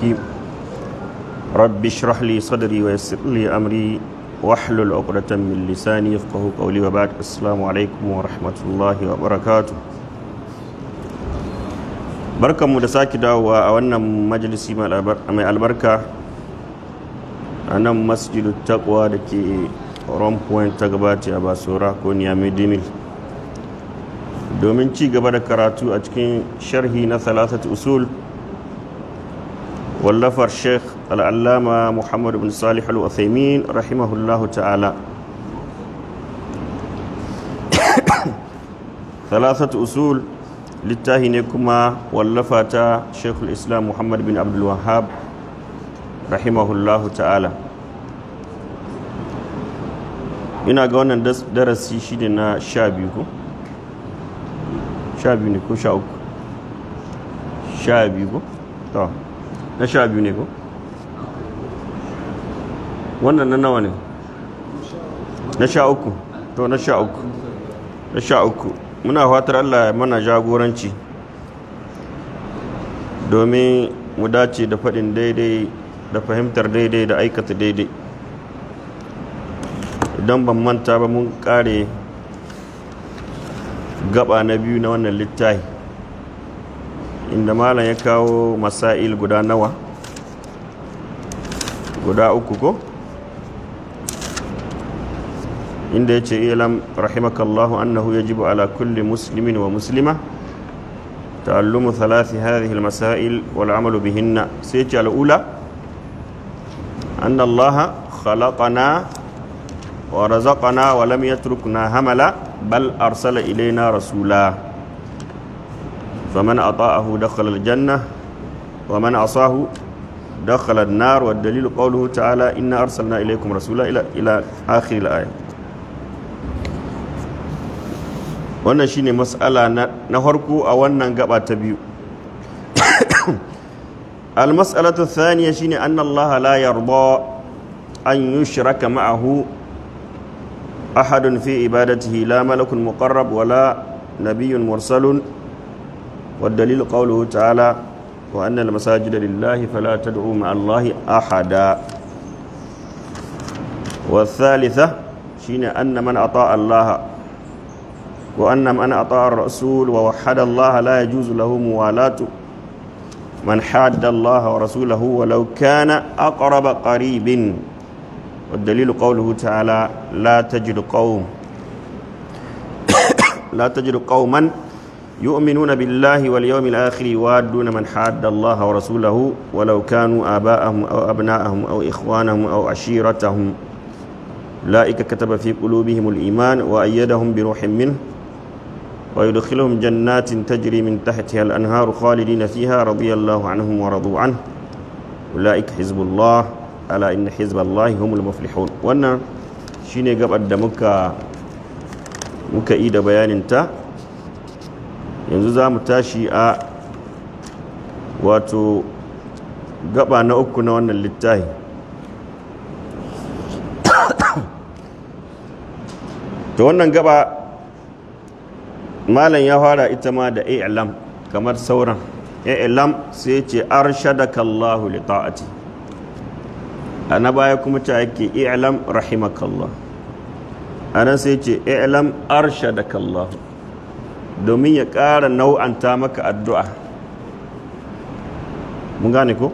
الحكيم. رب اشرح لي صدري ويسر لي أمري واحلل عقدة من لساني يفقه قولي، وبعد. السلام عليكم ورحمة الله وبركاته. Barkanmu da sake dawowa a wannan majalisi mai albarka a nan Masjidu Taqwa da ke Rome Point ta gabata a Basura ko Niyami Dimil, domin ci gaba da karatu a cikin sharhi na Thalathat Usul, wallafar Sheikh Al'allama Muhammad bin Salih Al-Uthaymin rahimahullahu ta'ala. Thalathat Usul littahi ne kuma wallafa ta Sheikhul Islam Muhammad bin Abdul Wahhab rahimahullahu ta'ala. Ina ga wannan darasi shine na 12 ko 12 ne ko 13? 12 ko? To, na 12 ne ko? Wannan na nawa ne? Na 13. To, na 13, na 13. Muna fatar Allah ya mana jagoranci domin mu dace da faɗin daidai da fahimtar daidai da aikata daidai. Idan ban manta ba, mun kare gaba na biyu na wannan littafi, inda malam ya kawo masail guda nawa? Guda uku ko? Inda ya ce: ilam rahimakallahu annahu yajibu ala kulli muslimin wa muslima ta'allumu thalathi hadhihi al-masail wal amalu bihinna. Sai ce: al'ula, anna Allah khalaqana wa razaqana wa lam yatrukna hamala, bal arsala ilayna rasula, faman ata'ahu dakhala al-janna wa man asahu dakhala an-nar, wa dalilu qawluhu ta'ala: inna arsalna ilaykum rasula, ila akhir al-aya. Wannan shine mas'ala na farko a wannan gaba ta biyu. Al-mas'alatu thaniya shine anna Allah la yarda an yushraka ma'ahu ahadun fi ibadatihi, la malakun muqarrab wala nabiyyun mursalun, والدليل قوله تعالى: وأن المساجد لله فلا تدعوا مع الله أحدا. والثالثة شين أن من أطاع الله وأن من أطاع الرسول ووحد الله لا يجوز له موالاة من حاد الله ورسوله ولو كان أقرب قريب، والدليل قوله تعالى: لا تجد قوما يؤمنون بالله واليوم الآخر يوادون من حاد الله ورسوله ولو كانوا آباءهم أو أبناءهم أو إخوانهم أو عشيرتهم، أولئك كتب في قلوبهم الإيمان وأيدهم بروح منه ويدخلهم جنات تجري من تحتها الأنهار خالدين فيها رضي الله عنهم ورضوا عنه، أولئك حزب الله، ألا إن حزب الله هم المفلحون. wannan shine gabar da muka yi da bayaninta. Yanzu za mu tashi a wato gaba na uku na wannan littafi. To, wannan gaba malam ya fara ita ma da i'lam kamar sauran. I'lam, sai ce: arshadaka Allahu li ta'ati. Ana baya kuma ta yake: i'lam rahimakallah. Anan sai ce: i'lam arshadaka Allah, domin ya ƙara nau'anta maka addu'a. Mun gane ko?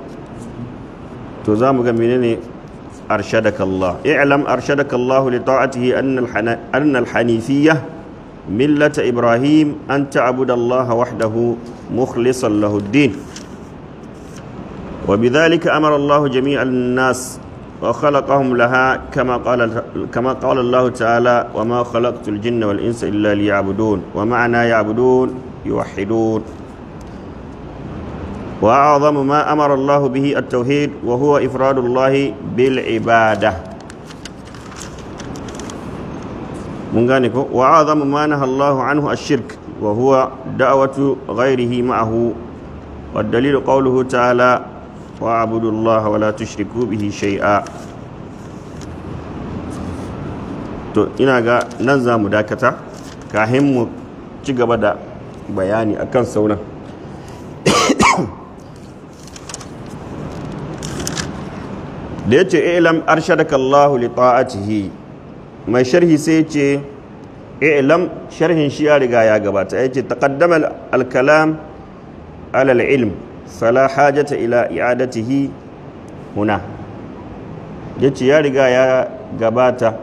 To, za mu ga menene arshadaka Allah. I'lam arshadaka Allah li ta'atihi anna al-hanifiyya millata Ibrahim an ta'budu Allah wahdahu mukhlishan lahu ad-din. وبذلك أمر الله جميع الناس وخلقهم لها، كما قال الله تعالى: وما خلقت الجن والإنس إلا ليعبدون. ومعنى يعبدون يوحدون. وأعظم ما أمر الله به التوحيد، وهو إفراد الله بالعبادة. Mun gane ko? وأعظم ما نهى الله عنه الشرك، وهو دعوة غيره معه، والدليل قوله تعالى: واعبدوا الله ولا تشركوا به شيئا. To, ina ga nan za mu dakata kafin mu ci gaba da bayani akan sauran. Da yace i'lam arshadaka Allahu li ta'atihi, mai sharhi sai yace i'lam, sharhin shi ya riga ya gabata. Yace taqaddama al-kalam ala al-ilm fala hajata ila i'adatihi huna. Yace ya riga ya gabata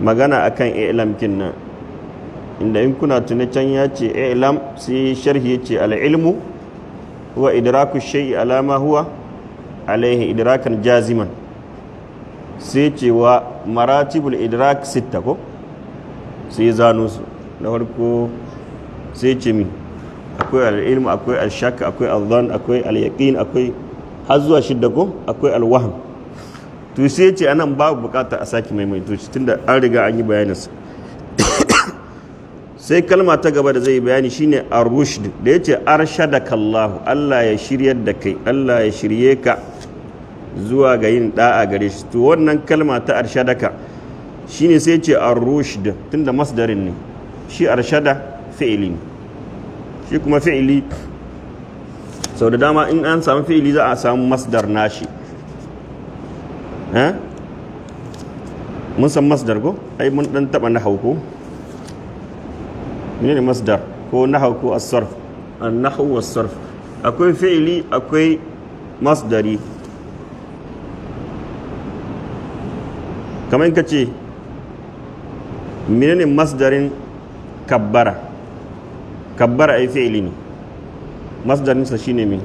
magana akan i'lam kinnan, inda in kuna tuni can ya ce i'lam, sai sharhi yace al-ilmu huwa idraku shay'i ala ma huwa alaihi idrakan jaziman, sai ce wa maratibul idrak sitta ko, sai zano su. Na farko sai ce mi akwai al-ilmu, akwai al-shak, akwai al-dhann, akwai al-yaqin, akwai har zuwa shidda ko, akwai al-wahm. To sai ce anan babu bukata a saki maimaito shi tunda an riga an yi bayaninsa. Sai kalma ta gaba da zai bayani shine ar-rushd, da yace arshadakallahu, Allah ya shiryar da kai, Allah ya shirye ka zuwa ga yin da'a gare shi. To wannan kalma ta arshadaka shine sai yace ar-rushd, tunda masdarin ne shi, arshada fi'ili ne, shi kuma fi'ili sau da dama in an samu fi'ili za a samu masdar nashi. Mun san masdar ko? Ai mun dan taba nahwu ko? Menene masdar ko nahwu ko as-sarf? An-nahwu was-sarf. Akwai fi'ili, akwai masdari. Kamar in kace menene masdarin kabbara? Kabbara ai fi'ili ne, masdarin sa shine me?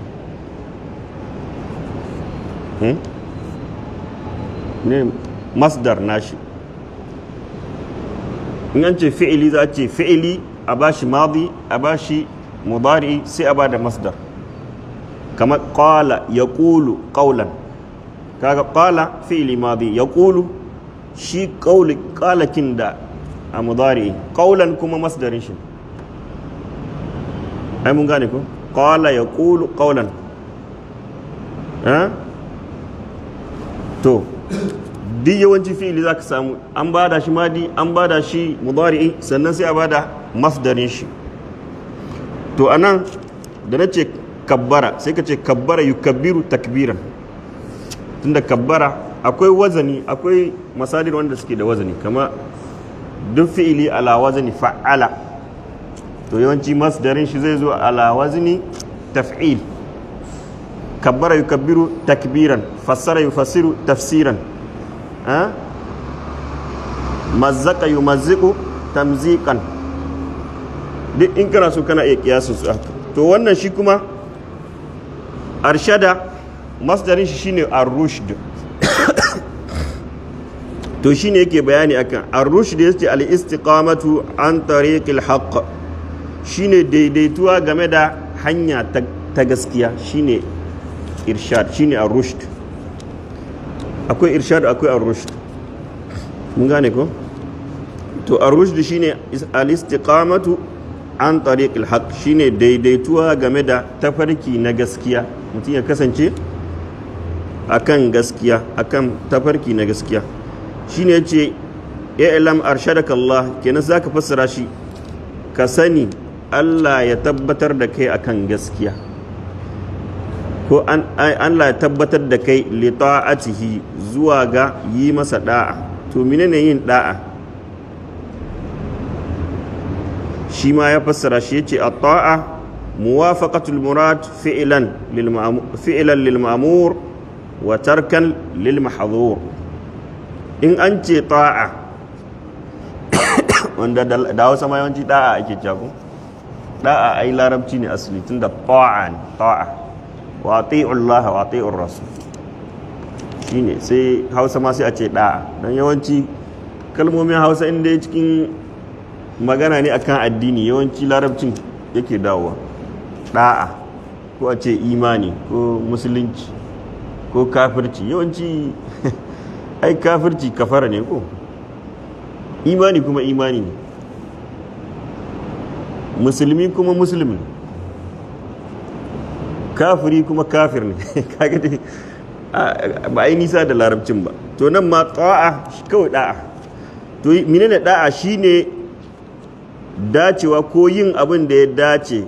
Ne masdar nashi. In an ce fi'ili za a ce fi'ili a bashi madi, a bashi mudari, sai a bada masdar. Kamar qala yaqulu qawlan, kaga qala fi'ili madi, yaqulu shi qawli qalakin da a mudari, qawlan kuma masdarin shi. Ai mun gane ko? Qala yaqulu qawlan. To duk yawanci fi'ili zaka samu an bada shi madi, an bada shi mudari'i, sannan sai a bada masdarin shi. To anan da nace kabbara, sai ka ce kabbara yukabbiru takbiran, tunda kabbara akwai wazani, akwai masadir wanda suke da wazani, kama duk fi'ili ala wazani fa'ala, to yawanci masdarin shi zai zo ala wazni taf'il. Kabbara yukabbiru takbiran, fassara yufassiru tafsiran, mazzaka yumazziqu tamziqan. Duk in kana so kana iya kiyasin su haka. To wannan shi kuma arshada masdarin shi shine ar-rushd. To shine yake bayani akan ar-rushd, yace al-istiqamatu an tariqil haqq, shine daidaituwa game da hanya ta gaskiya, shine irshad, shine ar-rushd. Akwai irshad, akwai ar-rushd. Mun gane ko? To ar-rushd shine al-istiqamatu an tariqil haqq, shine daidaituwa game da tafarki na gaskiya, mutum ya kasance akan gaskiya, akan tafarki na gaskiya. Shine yace i'lam arshadaka Allah, kenan zaka fassara shi ka sani Allah ya tabbatar da kai akan gaskiya, ko Allah ya tabbatar da kai li ta'atihi, zuwa ga yi masa da'a. To menene yin da'a? Shi ma ya fassara shi yace at-ta'a muwafaqatul murad fi'lan lil ma'mur wa tarkan lil mahdhur. In an ce ta'a wanda da Hausa ma yawanci da'a ake cewa ko, da'a ai larabci ne asali, tunda ta'a ne, ta'a wa ati'u Allah wa ati'ur rasul, shine sai Hausa ma sai a ce da'a. Dan yawanci kalmomin Hausa inda cikin magana ne akan addini, yawanci larabcin yake dawowa. Da'a ko a ce imani ko musulunci ko kafirci, yawanci ai kafirci kafara ne ko, imani kuma imani ne, musulmi kuma musulmi ne, kafiri kuma kafir ne. Kaga dai ba ai nisa da larabcin ba. To nan ma ta'a kawai da'a. To menene da'a? Shine dacewa ko yin abin da ya dace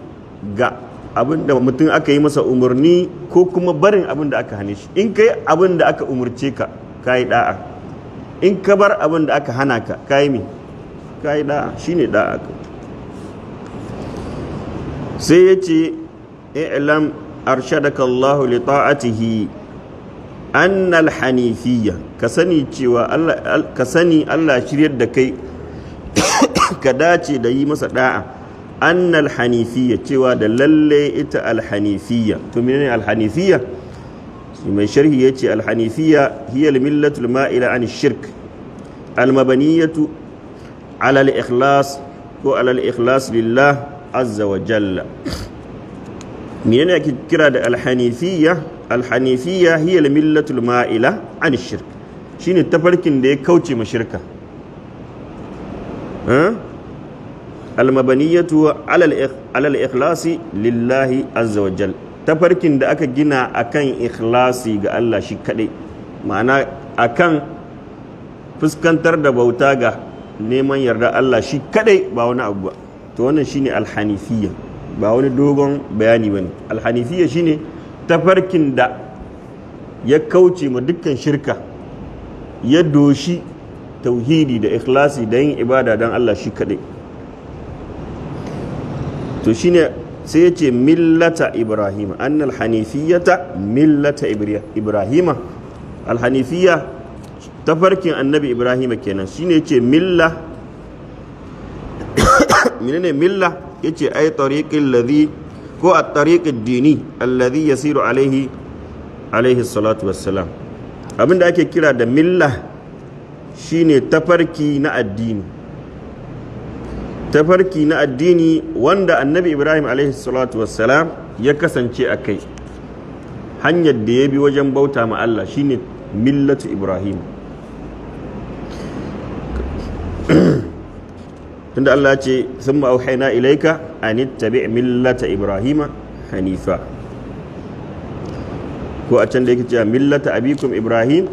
ga abin da mutum aka yi masa umarni ko kuma barin abin da aka hane shi. In kai abin da aka umarce ka, ka yi da'a. In ka bar abin da aka hana ka, ka yi me? Ka yi da'a. Shine da'a. Sai ya ce i'lam arshadaka Allahu li ta'atihi anna al-hanifiyya, ka sani cewa Allah, ka sani Allah shiryar da kai ka dace da yi masa da'a. Anna al-hanifiyya, cewa da lalle ita al-hanifiyya. To menene al-hanifiyya? Mai sharhi yace al-hanifiyya hiya al-millatu al-ma'ila an ash-shirk al-mabaniyatu ala al-ikhlas, ko ala al-ikhlas lillah azza wa jalla. Menene ake kira da al-hanifiyya? Al-hanifiyya hiya al-millatu al-ma'ila an ash-shirk, shine tafarkin da ya kauce ma shirka. Al-mabaniyatu ala al-ikhlasi lillahi azza wa jalla, tafarkin da aka gina akan ikhlasi ga Allah shi kadai, ma'ana akan fuskantar da bauta ga neman yarda Allah shi kadai, ba wani abu ba. To wannan shine al-hanifiyya, ba wani dogon bayani bane. Al-hanifiyya shine tafarkin da ya kauce ma dukkan shirka, ya doshi tauhidi da ikhlasi da yin ibada don Allah shi kadai. To shine sai yace millata Ibrahim, annal hanifiyata millata Ibrahim. Al-hanifiyya tafarkin annabi Ibrahim kenan. Shine yace milla. Menene milla? Yace ay tariqil ladhi, ko at-tariqid dini alladhi yasiru alaihi alaihi salatu wassalam. Abinda ake kira da milla shine tafarki na addini, tafarki na addini wanda annabi Ibrahim alaihi salatu wassalam ya kasance a kai, hanyar da ya bi wajen bauta ma Allah shine millatu Ibrahim. Tunda Allah ce thumma auhayna ilayka an ittabi' millata Ibrahima hanifa, ko a can da yake cewa millata abikum Ibrahim,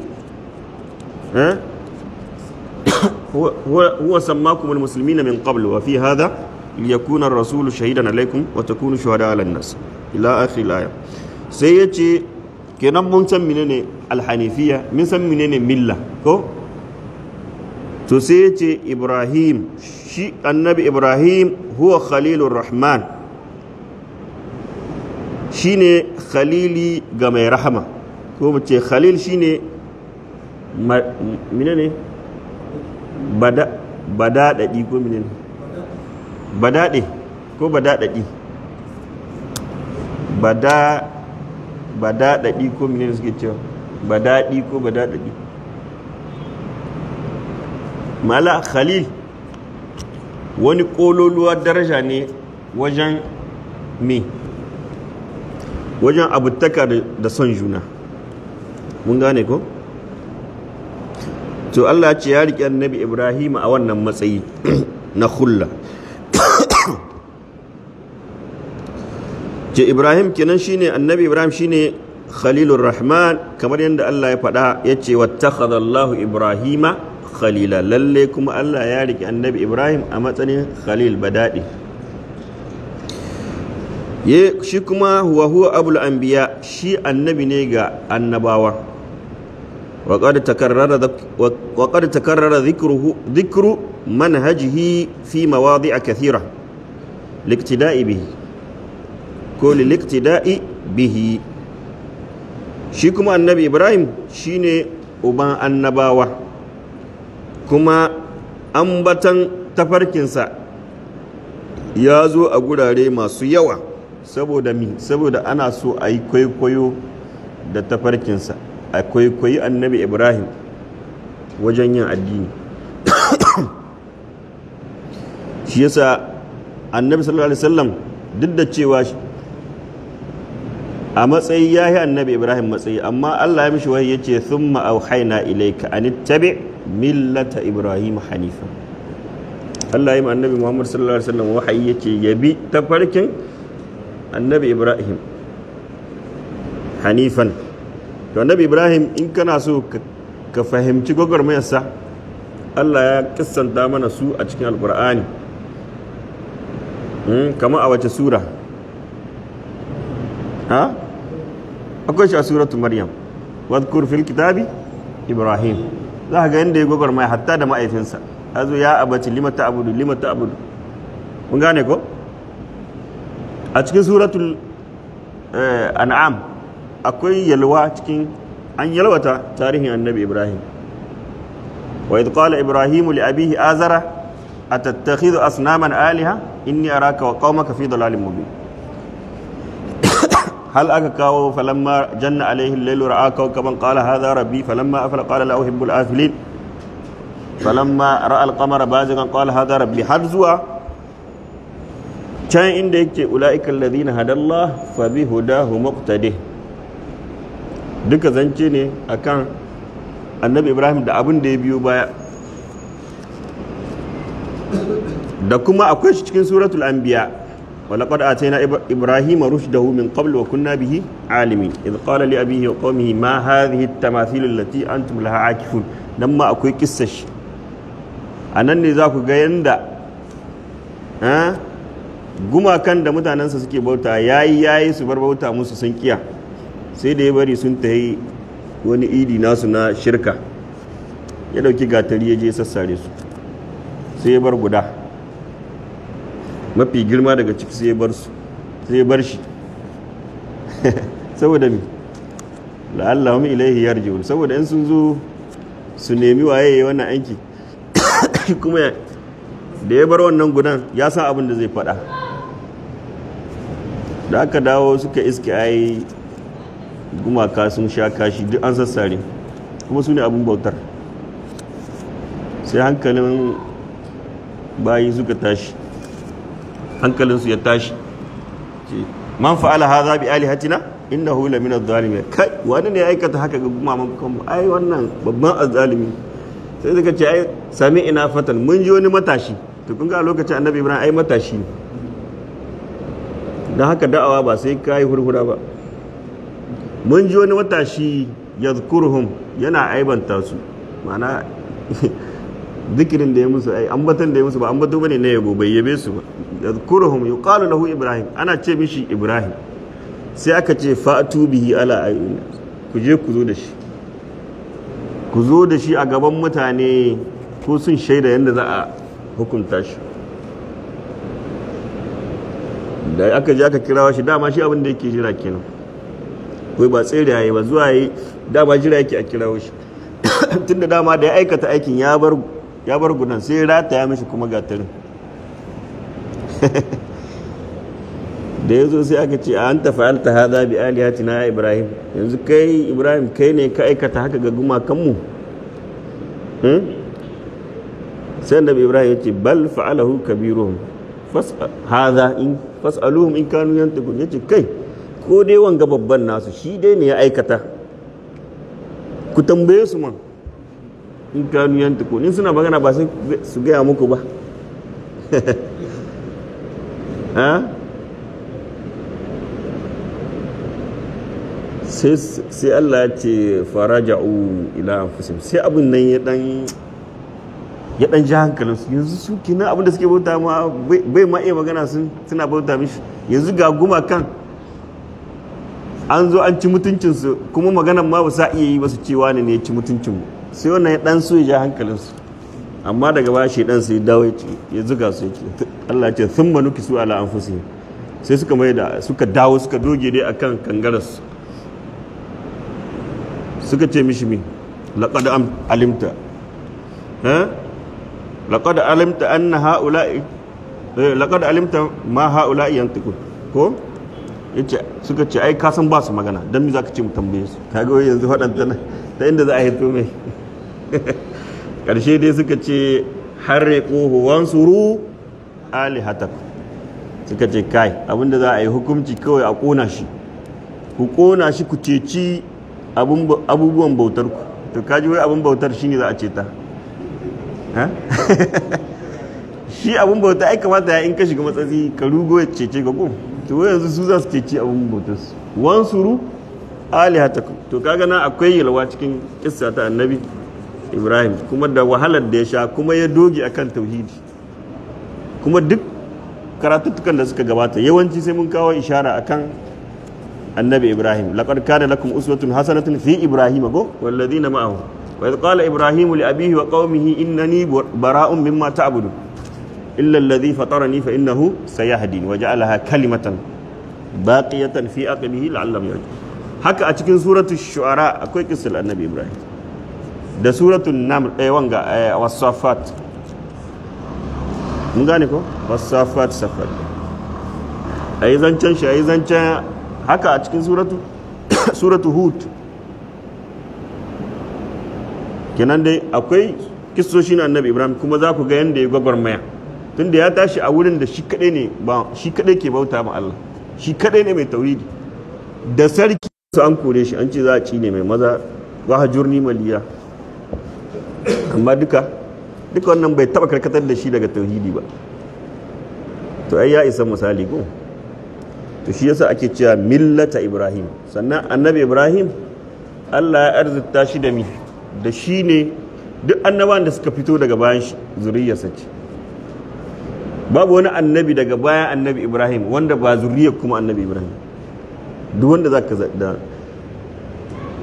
huwa sammakum almuslimina min qabl wa fi hadha liyakuna ar-rasulu shahidan alaykum wa takunu shuhada 'ala an-nas ila akhir al-aya. Sai yace kenan mun san menene al-hanifiyya, mun san menene milla, ko? To sai yace Ibrahim, shi annabi Ibrahim huwa khalilur rahman, shine khalili ga mai rahama, ko mu ce khalil shine menene badadadi, ko menene badade, ko badadadi, badadadi, ko menene suke cewa badadi ko badadadi. Mala khalil wani kololuwa daraja ne wajen me, wajen abutaka da son juna. Mun gane ko? To Allah ce ya riƙe annabi Ibrahim a wannan matsayi na khulla. Ce Ibrahim kenan shine annabi Ibrahim shine Khalilur Rahman, kamar yadda Allah ya faɗa yace wattakhadha Allahu Ibrahima khalila. Lalle kuma Allah ya riƙe annabi Ibrahim a matsayin khalil badadi. Ye shi kuma huwa huwa abul anbiya, shi annabi ne ga annabawa. وقد تكرر ذكر منهجه في مواضع كثيرة لاقتداء به، كل الاقتداء به. شيكما النبي إبراهيم شيني أبان النباوة، كما أنبتن تفركنسا يازو أقول ما سيوا saboda mi, saboda ana so a yi kwaikwayo da tafarkinsa, a kwaikwayi annabi Ibrahim wajen yin addini. Shi yasa annabi sallallahu alaihi wasallam duk da cewa a matsayi ya yi annabi Ibrahim matsayi, amma Allah ya mishi wahayi yace thumma auhayna ilayka an ittabi' millata Ibrahim hanifa. Allah ya yi annabi Muhammad sallallahu alaihi wasallam wahayi yace ya bi tafarkin annabi Ibrahim hanifan. To annabi Ibrahim in kana so ka fahimci gwagwarmayarsa, Allah ya kissanta mana su a cikin Alkur'ani. Kama a wace sura? Ha, akwai shi a suratu Maryam, wadhkur fil kitabi Ibrahim. Za ka ga yadda ya gwagwarmaya hatta da ma'aifinsa. Azo ya abaci lima ta'budu lima ta'budu. Mun gane ko? A cikin suratul An'am akwai yalwa cikin an yalwata tarihin annabi Ibrahim. Wa idh qala Ibrahimu li abihi azara atattakhidhu asnaman aliha inni araka wa qaumaka fi dalalin mubin. Hal aka kawo falamma janna alaihi al-lailu ra'a kawkaban qala hadha rabbi falamma afala qala la uhibbu al-afilin falamma ra'a al-qamara bazigan qala hadha rabbi, har zuwa can inda yake ulaika alladhina hadallah fa bi hudahu muqtadi. Duka zance ne akan annabi Ibrahim da abin da ya biyo baya. Da kuma akwai shi cikin suratul Anbiya, ولقد آتينا إبراهيم رشده من قبل وكنا به عالمين إذ قال لأبيه وقومه ما هذه التماثيل التي أنتم لها عاكفون. لما أكوي قصة anan ne za ku ga yanda gumakan da mutanensa suke bauta yayi su bar bauta musu sun kiya, sai da ya bari sun tayi wani idi nasu na shirka, ya dauki gatari ya je sassare su, sai ya bar guda mafi girma daga ciki, sai ya bar su, sai ya bar shi. Saboda mi la'allahum ilaihi yarji'un, saboda in sun zo su nemi waye wannan aiki. Kuma da ya bar wannan gudan ya san abin da zai faɗa. Da aka dawo suka iske ai gumaka sun sha kashi duk an sassare, kuma su ne abin bautar. Sai hankalin bayi suka tashi, hankalinsu ya tashi. Man fa'ala hadha bi alihatina innahu la min adh-dhalimin. Kai wani ne ya aikata haka ga gumaman kanmu? Ai wannan babban azzalimi. Sai suka ce ai sami ina fatan, mun ji wani matashi. To kun ga a lokacin annabi Ibrahim ai matashi ne. Dan haka da'awa ba sai kai hurhura ba. Mun ji wani matashi yadhkuruhum, yana aibanta su, ma'ana zikirin da ya musu, ai ambatan da ya musu ba ambato bane na yabo, bai yabe su ba. Yadhkuruhum yuqalu lahu Ibrahim, ana ce mishi Ibrahim. Sai aka ce fa'tu bihi ala ayun, ku je ku zo da shi, ku zo da shi a gaban mutane ko sun shaida yadda za a hukunta shi. Da aka je aka kirawa shi, dama shi abin da yake jira kenan, kai ba tsere yayi ba, zuwa yi dama jira yake a kirawo shi. Tunda dama da ya aikata aikin ya bar gudan, sai rataya mishi kuma gatarin. Da ya zo sai aka ce an ta fa'alta hadha bi alihatina ya Ibrahim, yanzu kai Ibrahim kai ne ka aikata haka ga gumakanmu? Sai annabi Ibrahim ya ce bal fa'alahu kabiruhum hadha in fas'aluhum in kanu yantiqun. Yace kai ko dai wanga babban nasu shi dai ne ya aikata, ku tambaye su man in kanu yantiqun, in suna magana ba sai su gaya muku ba. Ha? Sai Allah ya ce faraja'u ila anfusihim, sai abin nan ya dan ji hankalinsu. Yanzu su kenan abin da suke bauta ma bai ma iya magana, suna bauta mishi. Yanzu ga gumakan an zo an ci mutuncinsu, kuma maganan ma ba sa iya yi ba su ce wani ne ya ci mutuncinmu. Sai wannan ya dan so ya ja hankalinsu, amma daga baya shedan sai dawo ya zuga su, yake Allah ya ce thumma nukisu ala anfusihim, sai suka mai da suka dawo suka doge dai akan kangararsu. Suka ce mishi mi laqad alimta, ha laqad alimta anna haula'i, laqad alimta ma haula'i yantiqun. Ko yace suka ce ai ka san ba su magana, dan me zaka ce mu tambaye su? Kaga yanzu fadan ta inda za a hito mai. Karshe dai suka ce harriquhu wansuru alihatakum. Suka ce kai abinda za a yi hukunci kawai a kona shi, ku kona shi ku ceci abubuwan bautar ku. To kaji wai abun bautar shine za a ceta. Shi abun bauta ai kamata ya in ka shiga matsatsi ka rugo ya cece ka ko. To wai yanzu su za su ceci abun bautar su, wansuru alihatakum. To kaga na akwai yalwa cikin kissa ta annabi Ibrahim, kuma da wahalar da ya sha, kuma ya doge akan tauhidi. Kuma duk karatuttukan da suka gabata yawanci sai mun kawo ishara akan Annabi Ibrahim, laqad kana lakum uswatun hasanatun fi Ibrahim go walladhina ma'ahu wa idh qala Ibrahim li abihi wa qaumihi innani bara'un mimma ta'budun illa alladhi fatarani fa innahu sayahdin wa ja'alaha kalimatan baqiyatan fi aqibihi la'allahum yarji'un. Haka a cikin suratul Shu'ara akwai kissar Annabi Ibrahim, da suratul Naml wanga was-Saffat. Mun gane ko was-Saffat safat, ayi zancen shi, ayi zancen haka a cikin suratu Hud. Kenan dai akwai kissoshi na Annabi Ibrahim, kuma za ku ga yanda ya gwagwarmaya tunda ya tashi a wurin da shi kadai ne, ba shi kadai ke bauta ma Allah, shi kadai ne mai tauhidi. Da sarki su an kore shi, an ce za a ci ne mai maza wahajurni maliya, amma duka wannan bai taba karkatar da shi daga tauhidi ba. To ai ya isa misali ko. To shi yasa ake cewa millata Ibrahim. Sannan Annabi Ibrahim Allah ya arzuta shi da mi, da shi ne duk annabawan da suka fito daga bayan shi zuriyarsa ce. Babu wani annabi daga bayan Annabi Ibrahim wanda ba zuriyar kuma Annabi Ibrahim. Duk wanda zaka da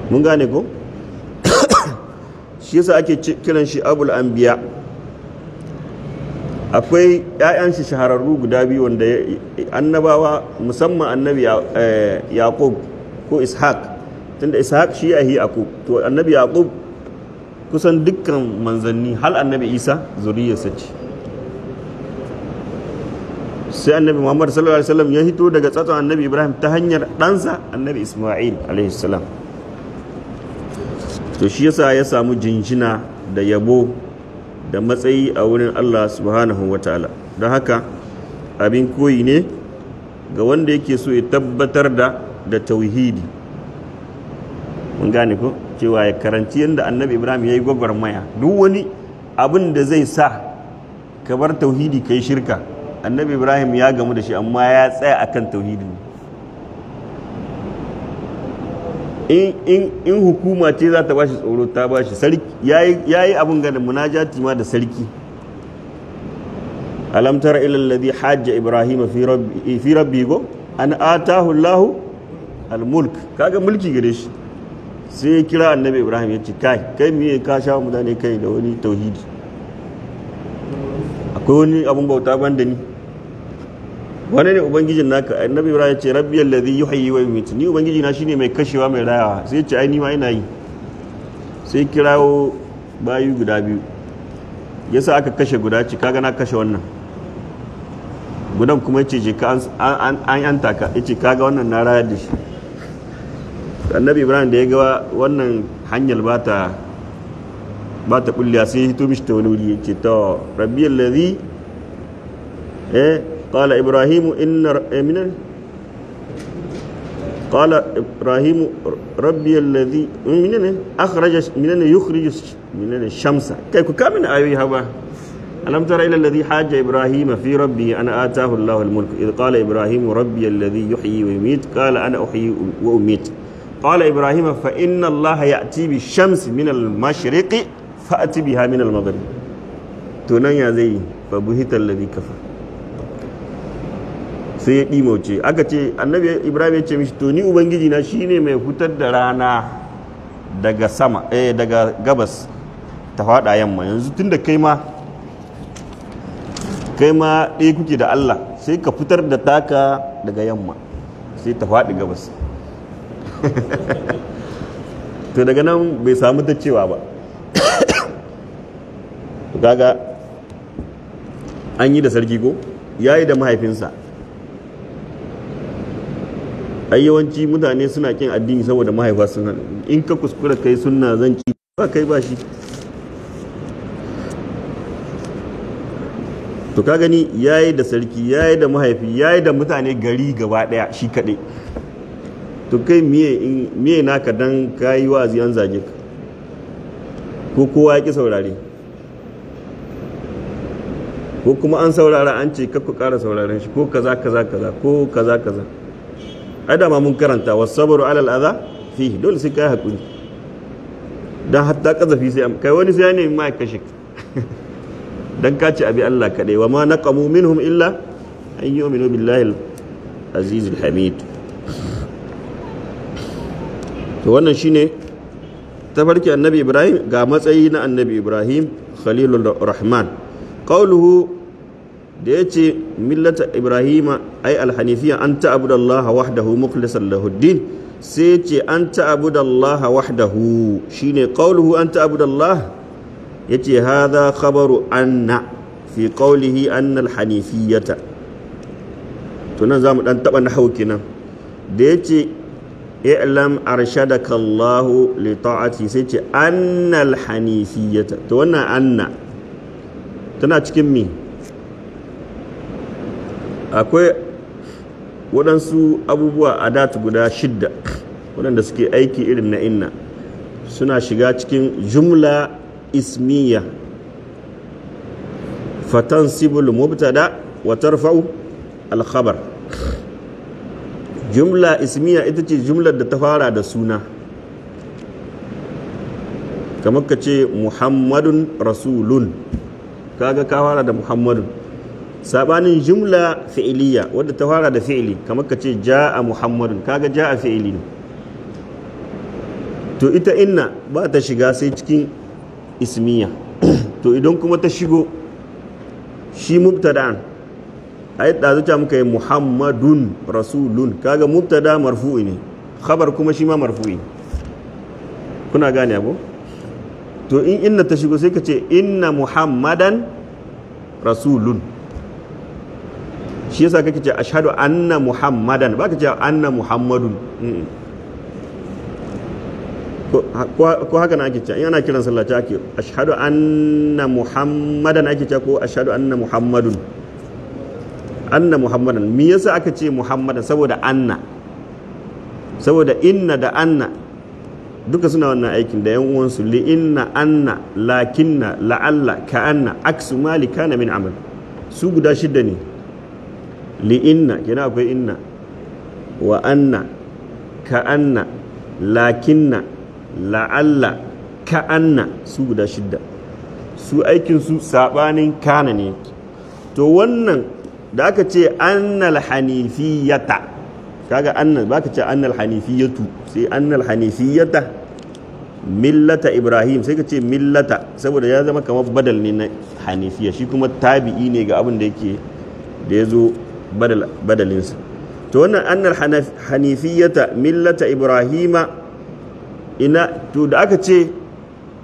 mun gane ko. Shi yasa ake kiran shi Abul Anbiya. Akwai ƴaƴan shi shahararru guda biyu wanda annabawa, musamman Annabi Yaqub ko Ishaq, tunda Ishaq shi ya yi Yaqub. To Annabi Yaqub kusan dukkan manzanni hal Annabi Isa zuriyarsa ce. Sai Annabi Muhammad sallallahu alaihi wasallam ya hito daga tsatson Annabi Ibrahim ta hanyar ɗansa Annabi Isma'il alaihi salam. To shi yasa ya samu jinjina da yabo da matsayi a wurin Allah subhanahu wa ta'ala. Don haka abin koyi ne ga wanda yake so ya tabbatar da tauhidi. Mun gane ko cewa ya karanci yadda Annabi Ibrahim ya yi gwagwarmaya. Duk wani abin da zai sa ka bar tauhidi ka yi shirka, Annabi Ibrahim ya gamu da shi, amma ya tsaya akan tauhidin. In hukuma ce za ta bashi tsoro, ta bashi. Sarki yayi abun ganin munajati ma da sarki. Alam tara ila alladhi hajja Ibrahim fi rabbi go an atahu Allahu al-mulk. Kaga mulki gare shi. Sai ya kira Annabi Ibrahim ya ce kai miye ka sha mutane kai da wani tauhidi, akwai wani abun bauta banda ni, wani ne ubangijin naka? Annabi Ibrahim ya ce rabbi alladhi yuhyi wa yumiit, ni ubangiji na shine mai kashewa mai rayawa. Sai ya ce ai ni ma ina yi. Sai kirawo bayu guda biyu, yasa aka kashe guda, ce kaga na kashe wannan gudan, kuma yace je ka an yanta ka, yace kaga wannan na rayar da shi. Annabi Ibrahim da ya ga wannan hanyar ba ta bulliya, sai ya hito mishi ta wani wuri, yace to rabbi alladhi قال إبراهيم إن من قال إبراهيم ربي الذي من أخرج من يخرج من الشمس كيف كم من آية هوا ألم تر إلى الذي حاج إبراهيم في ربه أن آتاه الله الملك إذ قال إبراهيم ربي الذي يحيي ويميت قال أنا أحيي وأميت قال إبراهيم فإن الله يأتي بالشمس من المشرق فأتي بها من المغرب تنيا زي فبهت الذي كفر. Sai ya ɗimauce. Aka ce Annabi Ibrahim ya ce mishi to ni ubangiji na shine mai fitar da rana daga sama daga gabas ta faɗa yamma. Yanzu tunda kai ma ɗaya kuke da Allah, sai ka fitar da taka daga yamma sai ta faɗi gabas. To daga nan bai samu ta cewa ba. To kaga an yi da sarki ko yayi da mahaifinsa. Ai yawanci mutane suna kin addini saboda mahaifa sun hana. In ka kuskura kai sunna zan ci ba kai ba shi. To ka gani yayi da sarki, yayi da mahaifi, yayi da mutane gari gaba daya shi kadai. To kai miye naka dan kayi wa'azi an zage ka, ko kowa ya ki saurare, ko kuma an saurara an ce kakku ƙara sauraren shi, ko kaza kaza kaza ko kaza kaza. Ai da ma mun karanta wasabru alal adha fihi, dole sai kai hakuri. Dan hatta kazafi sai kai wani sai ya nemi ma kashe dan ka ce abi Allah kadai. Wa ma naqamu minhum illa an yu'minu billahi al-aziz al-hamid. To wannan shine tafarki annabi Ibrahim, ga matsayi na annabi Ibrahim Khalilur Rahman. Qawluhu da yace millata Ibrahima ay alhanifiyya an ta'budallaha wahdahu mukhlishan lahu din, sai yace an ta'budallaha wahdahu, shine qawluhu an ta'budallaha, yace hadha khabaru anna fi qawlihi anna alhanifiyyata. To nan zamu dan taba nahwu kenan, da yace i'lam arshadaka Allah li ta'ati, sai ce annal hanifiyata. To wannan anna tana cikin mi? Akwai waɗansu abubuwa adat guda 6 waɗanda suke aiki irin na inna, suna shiga cikin jumla ismiya, fatansibul mubtada wa tarfa'u al khabar. Jumla ismiya ita ce jumlar da ta fara da suna, kamar ka ce Muhammadun rasulun, kaga ka fara da Muhammadun. Sabanin jumla fi'iliya wadda ta fara da fi'ili, kamar ka ce ja'a Muhammadun, kaga ja'a fi'ili ne. To ita inna ba ta shiga sai cikin ismiya. To idan kuma ta shigo shi mubtada'an, ai ɗazu ta muka yi Muhammadun rasulun, kaga mubtada marfu'i ne, khabar kuma shi ma marfu'i. Kuna gane abu? To in inna ta shigo sai ka ce inna Muhammadan rasulun. Shi yasa kake ce ashhadu anna Muhammadan, ba ka ce anna Muhammadun. Ko haka na ake ce in ana kiran sallah ta ake ashhadu anna Muhammadan ake ce, ko ashhadu anna Muhammadun. Anna Muhammadan, me yasa aka ce Muhammadan? Saboda anna, saboda inna da anna duka suna wannan aikin da yan uwansu, li inna, anna, lakinna, la'alla, ka'anna, aksu ma li kana min amal, su guda 6 ne. Li inna kenan akwai inna, wa anna, ka'anna, lakinna, la'alla, ka'anna, su guda 6, su aikin su sabanin kana ne. To wannan da aka ce annal hanifiyata, kaga annal baka ce annal hanifiyatu, sai annal hanifiyata millata Ibrahim, sai ka ce millata saboda ya zama kamar badal ne na hanifiya, shi kuma tabi'i ne ga abin da yake da ya zo badalinsa. To wannan annal hanifiyata millata Ibrahima, ina to da aka ce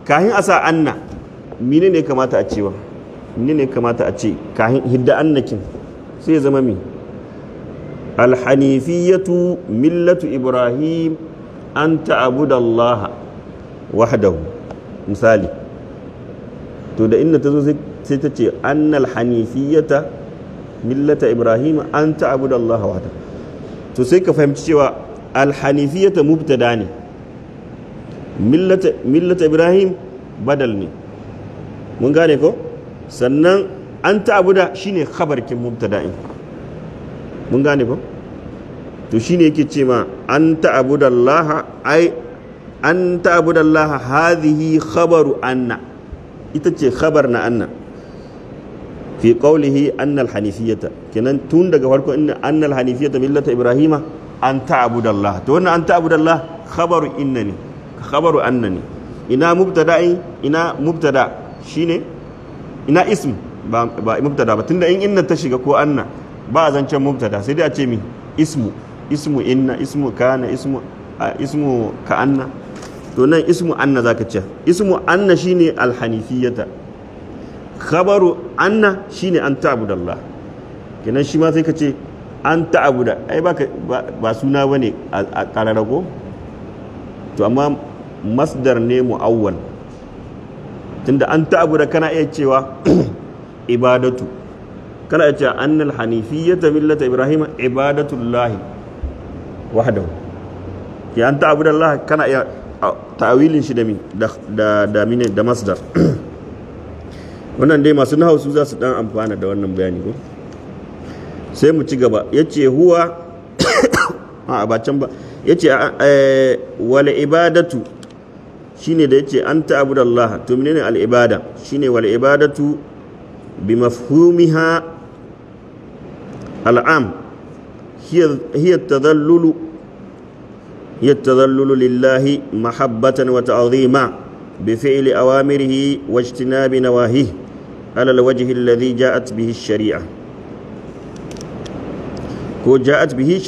kahin a sa anna, mine ne kamata a cewa, mine ne kamata a ce kahin hidda annakin, sai zama mi alhanifiyatu millatu Ibrahim an ta'budallaha wahdahu, misali. To da inna tazo sai ta ce annal hanifiyata millata Ibrahim an ta'budallaha wahdahu. To sai ka fahimci cewa alhanifiyata mubtada ne, millata Ibrahim badal ne, mun gane ko? Sannan an ta'buda shine khabarkin mubtada'in, mun gane ko? To shine yake ce ma an ta'budallaha, ai an ta'budallaha hadhihi khabaru anna, ita ce khabar na anna fi qawlihi annal hanifiyata. Kenan tun daga farko inna annal hanifiyata millata Ibrahima an ta'budallaha. To wannan an ta'budallaha khabaru inna ne, khabaru anna ne. Ina mubtada'in, ina mubtada shine ina ism, ba mubtada ba, tunda in inna ta shiga ko anna ba zancen mubtada, sai dai a ce mi ismu, ismu inna, ismu kana, ismu ismu ka'anna. To nan ismu anna zaka ce, ismu anna shine alhanifiyata, khabaru anna shine an ta'budallah. Kenan shi ma sai ka ce an ta'buda, ai baka ba suna bane a kararrago, to amma masdar ne mu'awwal, tunda an ta'buda kana iya cewa ibadatu, kana iya cewa annal hanifiyata millata Ibrahima ibadatullahi wahdahu. Ki an ta'budallaha kana iya ta'awilin shi da mi da da mine da masdar. Wannan dai masu nahwu su za su dan amfana da wannan bayani ko. Sai mu ci gaba, yace huwa a ba can ba, yace wal ibadatu shine da yace an ta'budallaha. To menene al ibada? Shine wal ibadatu bi mafhumiha al am hiya tadhallulu Hiya tadhallulu lillahi mahabbatan wa ta'zima bi fi'li awamirihi wa ijtinabi nawahihi ala alwajhi alladhi ja'at bihi ash-shari'a ko ja'at bihi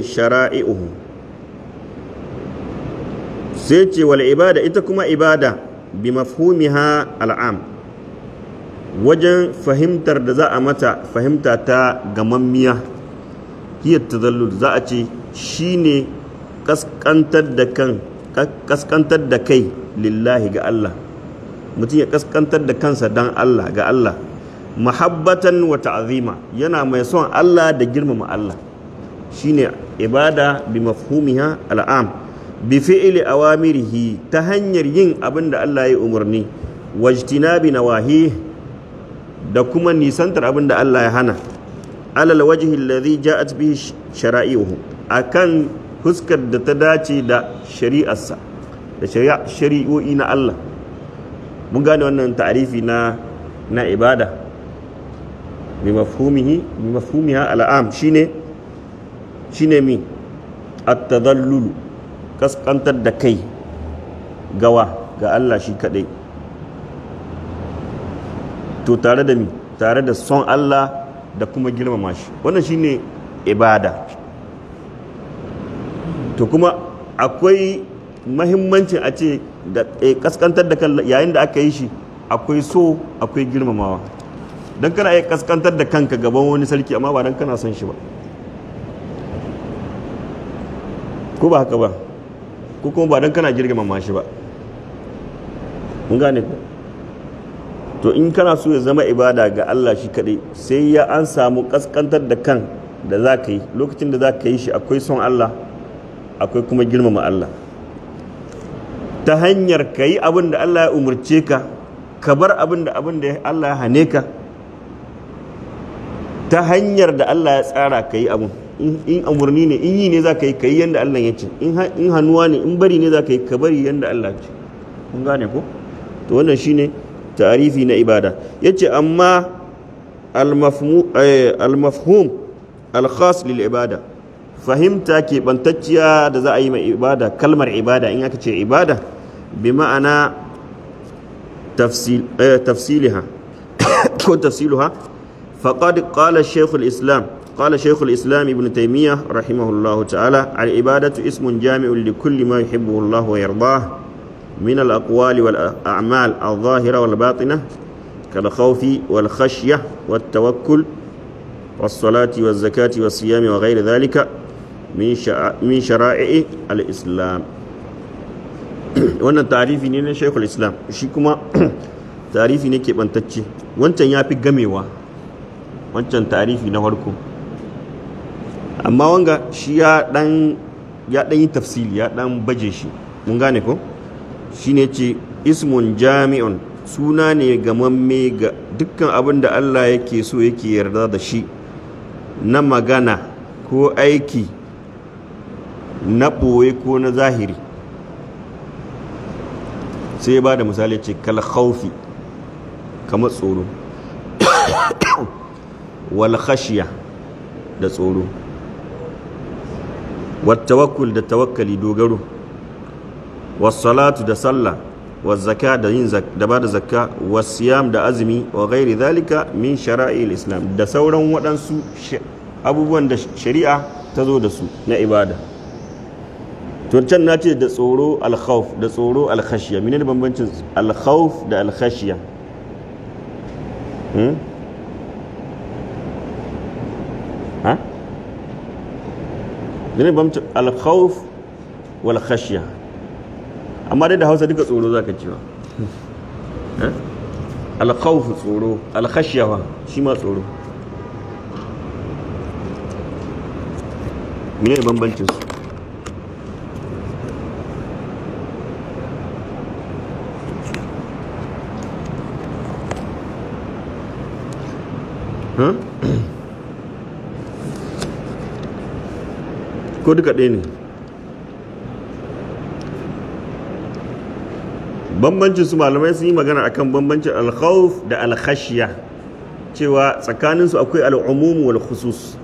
shara'i'uhu. Sai ce wal ibada, ita kuma ibada bi mafhumiha al'am, wajen fahimtar da za a mata fahimta ta gamammiya, hiya tadallul, za a ce shine kaskantar da kan kaskantar da kai lillahi ga Allah, mutum ya kaskantar da kansa dan Allah ga Allah, mahabbatan wa ta'zima, yana mai son Allah da girmama Allah, shine ibada bi mafhumiha al'am bi fi'li awamirihi, ta hanyar yin abin da Allah ya umarni, wajtinabi nawahi, da kuma nisantar abin da Allah ya hana, alal wajhi alladhi ja'at bihi shara'i'uhu, akan huskar da ta dace da shari'arsa, da shari'o'i na Allah. Mun gane wannan ta'arifi na ibada bi mafhumihi bi mafhumiha al'am, shine mi at-tadallul, kaskantar da kai gawa ga Allah shi kadai, to tare da mi tare da son Allah da kuma girmama shi, wannan shine ibada. To kuma akwai mahimmancin a ce da kaskantar da kan yayin da aka yi shi akwai so akwai girmamawa. Dan kana iya kaskantar da kanka gaban wani sarki amma ba dan kana son shi ba, ko ba haka ba, ko kuma ba dan kana girmama shi ba. Mun gane ko? To in kana so ya zama ibada ga Allah shi kadai, sai ya an samu kaskantar da kan da za ka yi lokacin da za ka yi shi akwai son Allah akwai kuma girmama Allah, ta hanyar ka yi abin da Allah ya umarce ka, ka bar abin da Allah ya hane ka, ta hanyar da Allah ya tsara ka yi abin. In umarni ne, in yi ne za ka yi, ka yi yadda Allah ya ce, in hannuwa ne, in bari ne za ka yi, ka bari yadda Allah ya ce. Kun gane ko? To wannan shine ta'arifi na ibada. Yace amma al-mafhum al-khas lil ibada, fahimta keɓantacciya da za a yi mai ibada, kalmar ibada in aka ce ibada bi ma'ana tafsiliha ko tafsiluha, faqad qala shaykhul islam qala shaykhul islam ibn taymiyyah rahimahullahu ta'ala, al-ibadatu ismun jami'un li kulli ma yuhibbuhu Allah wa yardah min al-aqwali wal a'mal al-zahira wal batina kal khawfi wal khashyah wat tawakkul was salati waz zakati was siyami wa ghayri dhalika min shara'i al-islam. Wannan tarifi ne na Sheikhul Islam, shi kuma tarifi ne keɓantacce. Wancan ya fi gamewa, wancan tarifi na farko, amma wanga shi ya ɗan yi tafsili, ya ɗan baje shi. Mun gane ko? Shi ne ce ismun jami'un, suna ne gamamme ga dukkan abin da Allah yake so yake yarda da shi na magana ko aiki na ɓoye ko na zahiri. Sai ba da misali ce kal khawfi, kamar tsoro, wal khashiya da tsoro, wat tawakkul da tawakkali dogaro, was salatu da sallah, was zaka da yin da ba da zakka, was siyam da azumi, wa ghairi zalika min shara'il islam, da sauran waɗansu abubuwan da shari'a ta zo da su na ibada. To can na ce da tsoro al-khawf, da tsoro al-khashiya. Menene bambancin al-khawf da al-khashiya? Ha? Menene bambancin al-khawf wal khashiya? Amma dai da Hausa duka tsoro zaka ce ba. Al-khawf tsoro, al-khashiya fa shi ma tsoro. Menene bambancin su? Ko duka ɗaya ne? Bambancin su malamai sun yi magana akan bambancin alkhawf da alkhashiya, cewa tsakanin su akwai al'umum wal khusus,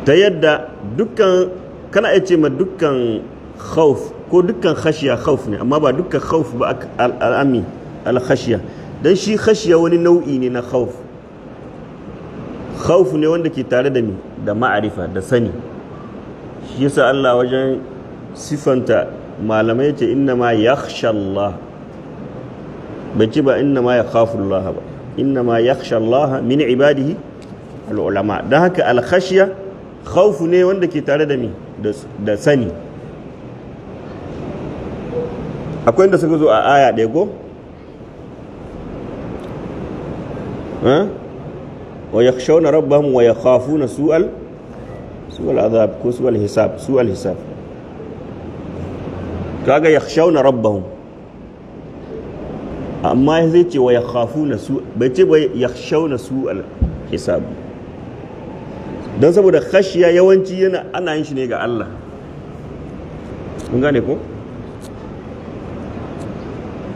ta yadda dukkan Kana iya ce ma dukkan khawf ko dukkan khashiya khawf ne, amma ba dukkan khawf ba al'ami al-khashiya. Dan shi khashiya wani nau'i ne na khawf. Khawf ne wanda ke tare da mi da ma'arifa da sani. Shi yasa Allah wajen sifanta malamai ce inna ma yakhsha Allah, bai ce ba inna ma yakhafu Allah ba, inna ma yakhsha Allah min ibadihi al-ulama. Dan haka al-khashiya khawf ne wanda ke tare da mi da sani. Akwai inda suka zo a aya ɗaya ko? Wa yakhshawna rabbahum wa yakhafuna su'al azab ko su'al hisab, su'al hisab. Kaga yakhshawna rabbahum, amma zai ce wa yakhafuna su, bai ce ba yakhshawna su'al hisab. Don saboda khashiya yawanci yana ana yin shi ne ga Allah. Kun gane ko?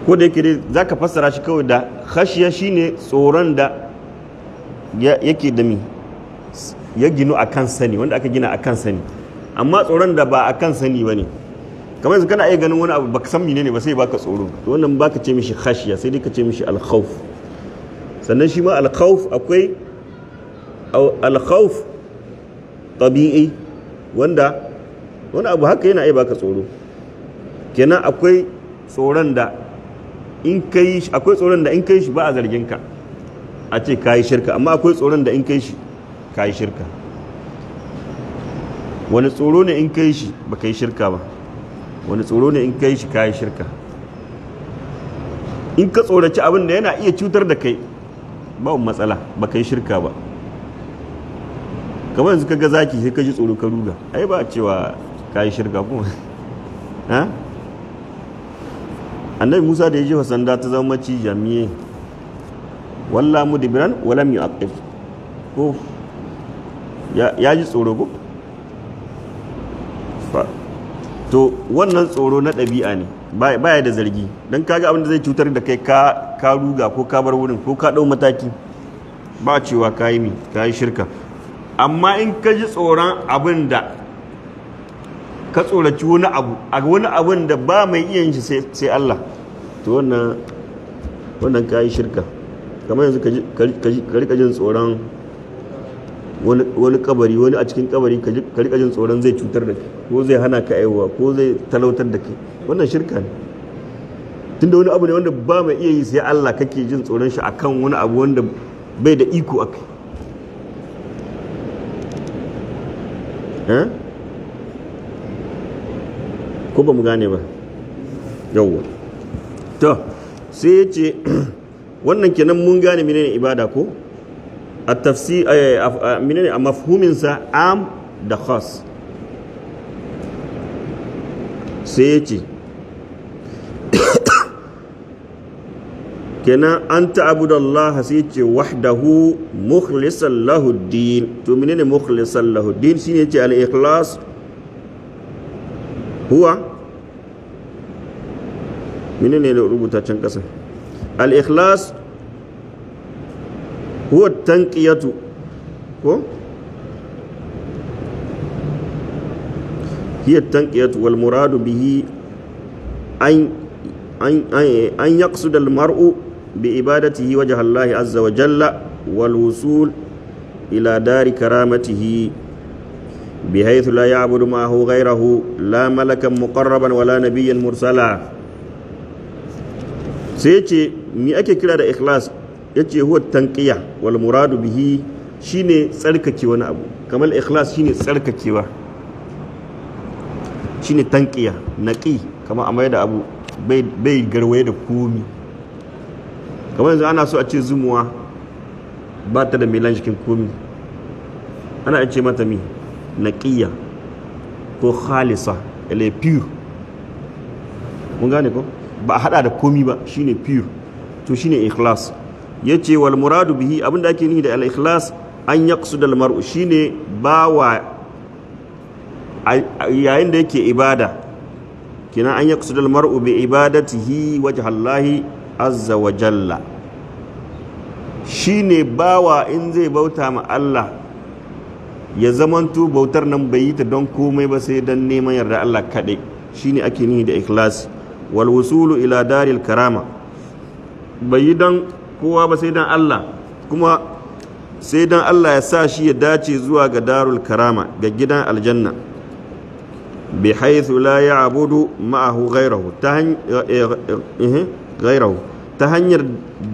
Ko da yake dai zaka fassara shi kawai da khashiya shine tsoron da yake da mi ya ginu akan sani, wanda aka gina akan sani. Amma tsoron da ba akan sani bane, kamar yanzu kana iya ganin wani abu baka san menene ba sai baka tsoro, to wannan baka ce mishi khashiya, sai dai ka ce mishi al-khawf. Sannan shi ma al-khawf akwai al-khawf tabi'i, wanda wani abu haka yana iya baka tsoro. Kenan akwai tsoron da in kai shi, akwai tsoron da in kai shi ba a zargin ka a ce kayi shirka, amma akwai tsoron da in kai shi kayi shirka. Wani tsoro ne in kai shi ba kai shirka ba, wani tsoro ne in kai shi kayi shirka. In ka tsoraci abin da yana iya cutar da kai ba matsala, ba kai shirka ba. Kamar yanzu ka ga zaki sai ka ji tsoro ka ruga, ai ba cewa kayi shirka kuma. Ha? Annabi Musa da ya jefa sanda ta zama macijiya miye walla mudbiran walam yu'aqib, ko ya ji tsoro ko? To wannan tsoro na ɗabi'a ne, baya da zargi. Don kaga abin da zai cutar da kai ka ruga ko ka bar wurin ko ka ɗau mataki, ba cewa ka yi mi ka yi shirka. Amma in ka ji tsoron abin da ka tsoraci wani abu, a wani abin da ba mai iya yin shi sai Allah, to wannan ka yi shirka. Kamar yanzu ka rika jin tsoron wani kabari, wani a cikin kabari ka rika jin tsoron zai cutar da kai ko zai hana ka aiwa ko zai talautar da kai, wannan shirka ne. Tunda wani abu ne wanda ba mai iya yi sai Allah, kake jin tsoron shi akan wani abu wanda bai da iko akai. Ko ba mu gane ba? Yawwa. To sai ya ce wannan kenan mun gane menene ibada ko? A tafsir menene a mafhumin sa am da khas. Sai ya ce kenan an ta'budallaha, sai ya ce wahdahu mukhlishan lahu din. To menene mukhlishan lahu din? Shine ya ce al-ikhlas huwa menene da rubuta can kasa? Al-ikhlas huwa tanqiyatu ko hiya tanqiyatu wal muradu bihi an an an yaqsud al mar'u bi ibadatihi wajha Allah azza wa jalla wal wusul ila dari karamatihi بحيث لا يعبد معه غيره لا ملكا مقربا ولا نبيا مرسلا. سيتي مي ake kira da ikhlas? Yace huwa tanqiya wal muradu bihi shine tsarkake wani abu. Kamar ikhlas shine tsarkakewa, shine tanqiya, naqi, kamar amai da abu bai garwaye da komi. Kamar yanzu ana so a ce zumuwa ba ta da melange cikin komi, ana ce mata mi naqiya ko khalisa, elle est pure. Mun gane ko? Ba a hada da komi ba, shine pure. To shine ikhlas. Yace wal muradu bihi, abinda ake nufi da al ikhlas an yaqsud al mar'u, shine bawa yayin da yake ibada. Kenan an yaqsud al mar'u bi ibadatihi wajha Allah azza wa jalla, shine bawa in zai bauta ma Allah Ya zamanto bautar nan bai yi ta don komai ba sai don neman yarda Allah kaɗai, shine ake nihi da ikhlasi. Wal wusulu ila daril karama, bai yi don kowa ba sai don Allah, kuma sai don Allah ya sa shi ya dace zuwa ga darul karama, ga gidan aljanna. Bi haythu la ya'budu ma'ahu ghayrahu, ghayrahu, ta hanyar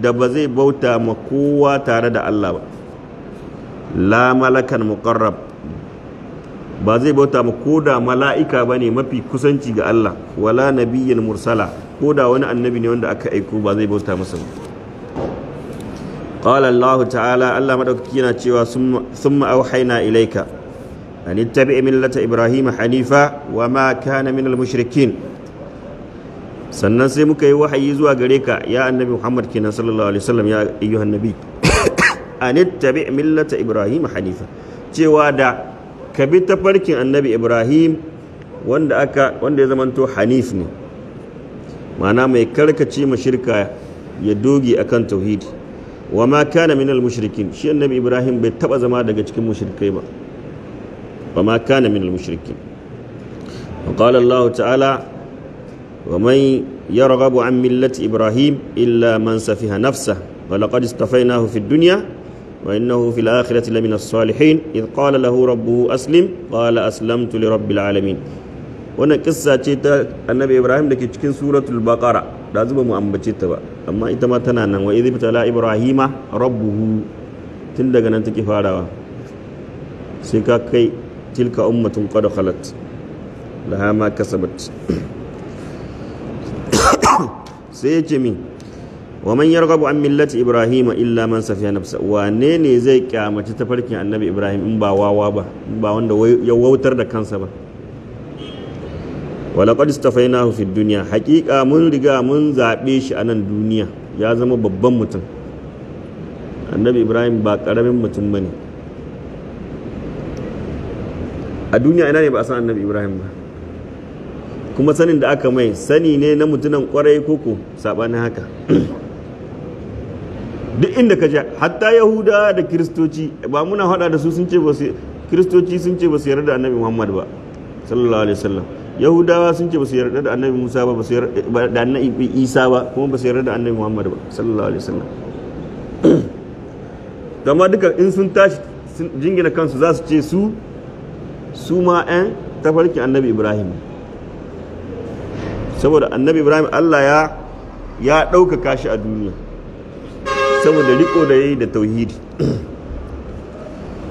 da ba zai bauta ma kowa tare da Allah ba. La malakan muqarrab, ba zai bauta ma koda mala'ika bane mafi kusanci ga Allah, wala nabiyyin mursala, koda wani annabi ne wanda aka aiko ba zai bauta masa ba. Qala Allah ta'ala, Allah madaukaki yana cewa summa auhayna ilayka an ittabi' millata Ibrahim hanifa wa ma kana minal mushrikin. Sannan sai muka yi wahayi zuwa gare ka ya annabi Muhammad kenan sallallahu alaihi wasallam, ya ayyuhan nabi, an ittabi' millata Ibrahim hanifa, cewa da ka bi tafarkin annabi Ibrahim wanda ya zamanto hanif ne, ma'ana mai karkace ma shirka ya doge akan tauhidi. Wa ma kana minal mushrikin, shi annabi Ibrahim bai taba zama daga cikin mushrikai ba. Wa ma kana minal mushrikin. Wa qala Allah ta'ala wa man yarghabu an millati Ibrahim illa man safiha nafsahu wa laqad istafainahu fid dunya wa innahu fil akhirati lamina as-salihin idh qala lahu rabbuhu aslim qala aslamtu li rabbil alamin. Wannan kissa ce ta annabi Ibrahim dake cikin suratul Baqara, da zuba mu ambace ta ba, amma ita ma tana nan. Wa idh ibtala Ibrahima rabbuhu, tun daga nan take farawa sai ka kai tilka ummatun qad khalat laha ma kasabat. Sai ya ce min wa man yarghabu an millati Ibrahima illa man safiya nafsa, wane ne zai kyamaci tafarkin annabi Ibrahim in ba wawa ba, in ba wanda ya wautar da kansa ba. Wa laqad istafainahu fid dunya, haqiqa mun riga mun zabe shi a nan duniya, ya zama babban mutum. Annabi Ibrahim ba karamin mutum bane a duniya. Ina ne ba a san annabi Ibrahim ba? Kuma sanin da aka mai sani ne na mutunan kwarai koko sabanin haka. Duk inda ka je, hatta Yahuda da Kiristoci, ba muna hada da su, sun ce ba su, Kiristoci sun ce ba su yarda da annabi Muhammad ba sallallahu alaihi wasallam. Yahudawa sun ce ba su yarda da annabi Musa ba, ba su yarda da annabi Isa ba, kuma ba su yarda da annabi Muhammad ba sallallahu alaihi wasallam. Amma duka in sun tashi jingina kansu za su ce su ma 'yan tafarkin annabi Ibrahim, saboda annabi Ibrahim Allah ya ɗaukaka shi a duniya saboda riko da yayi da tauhidi.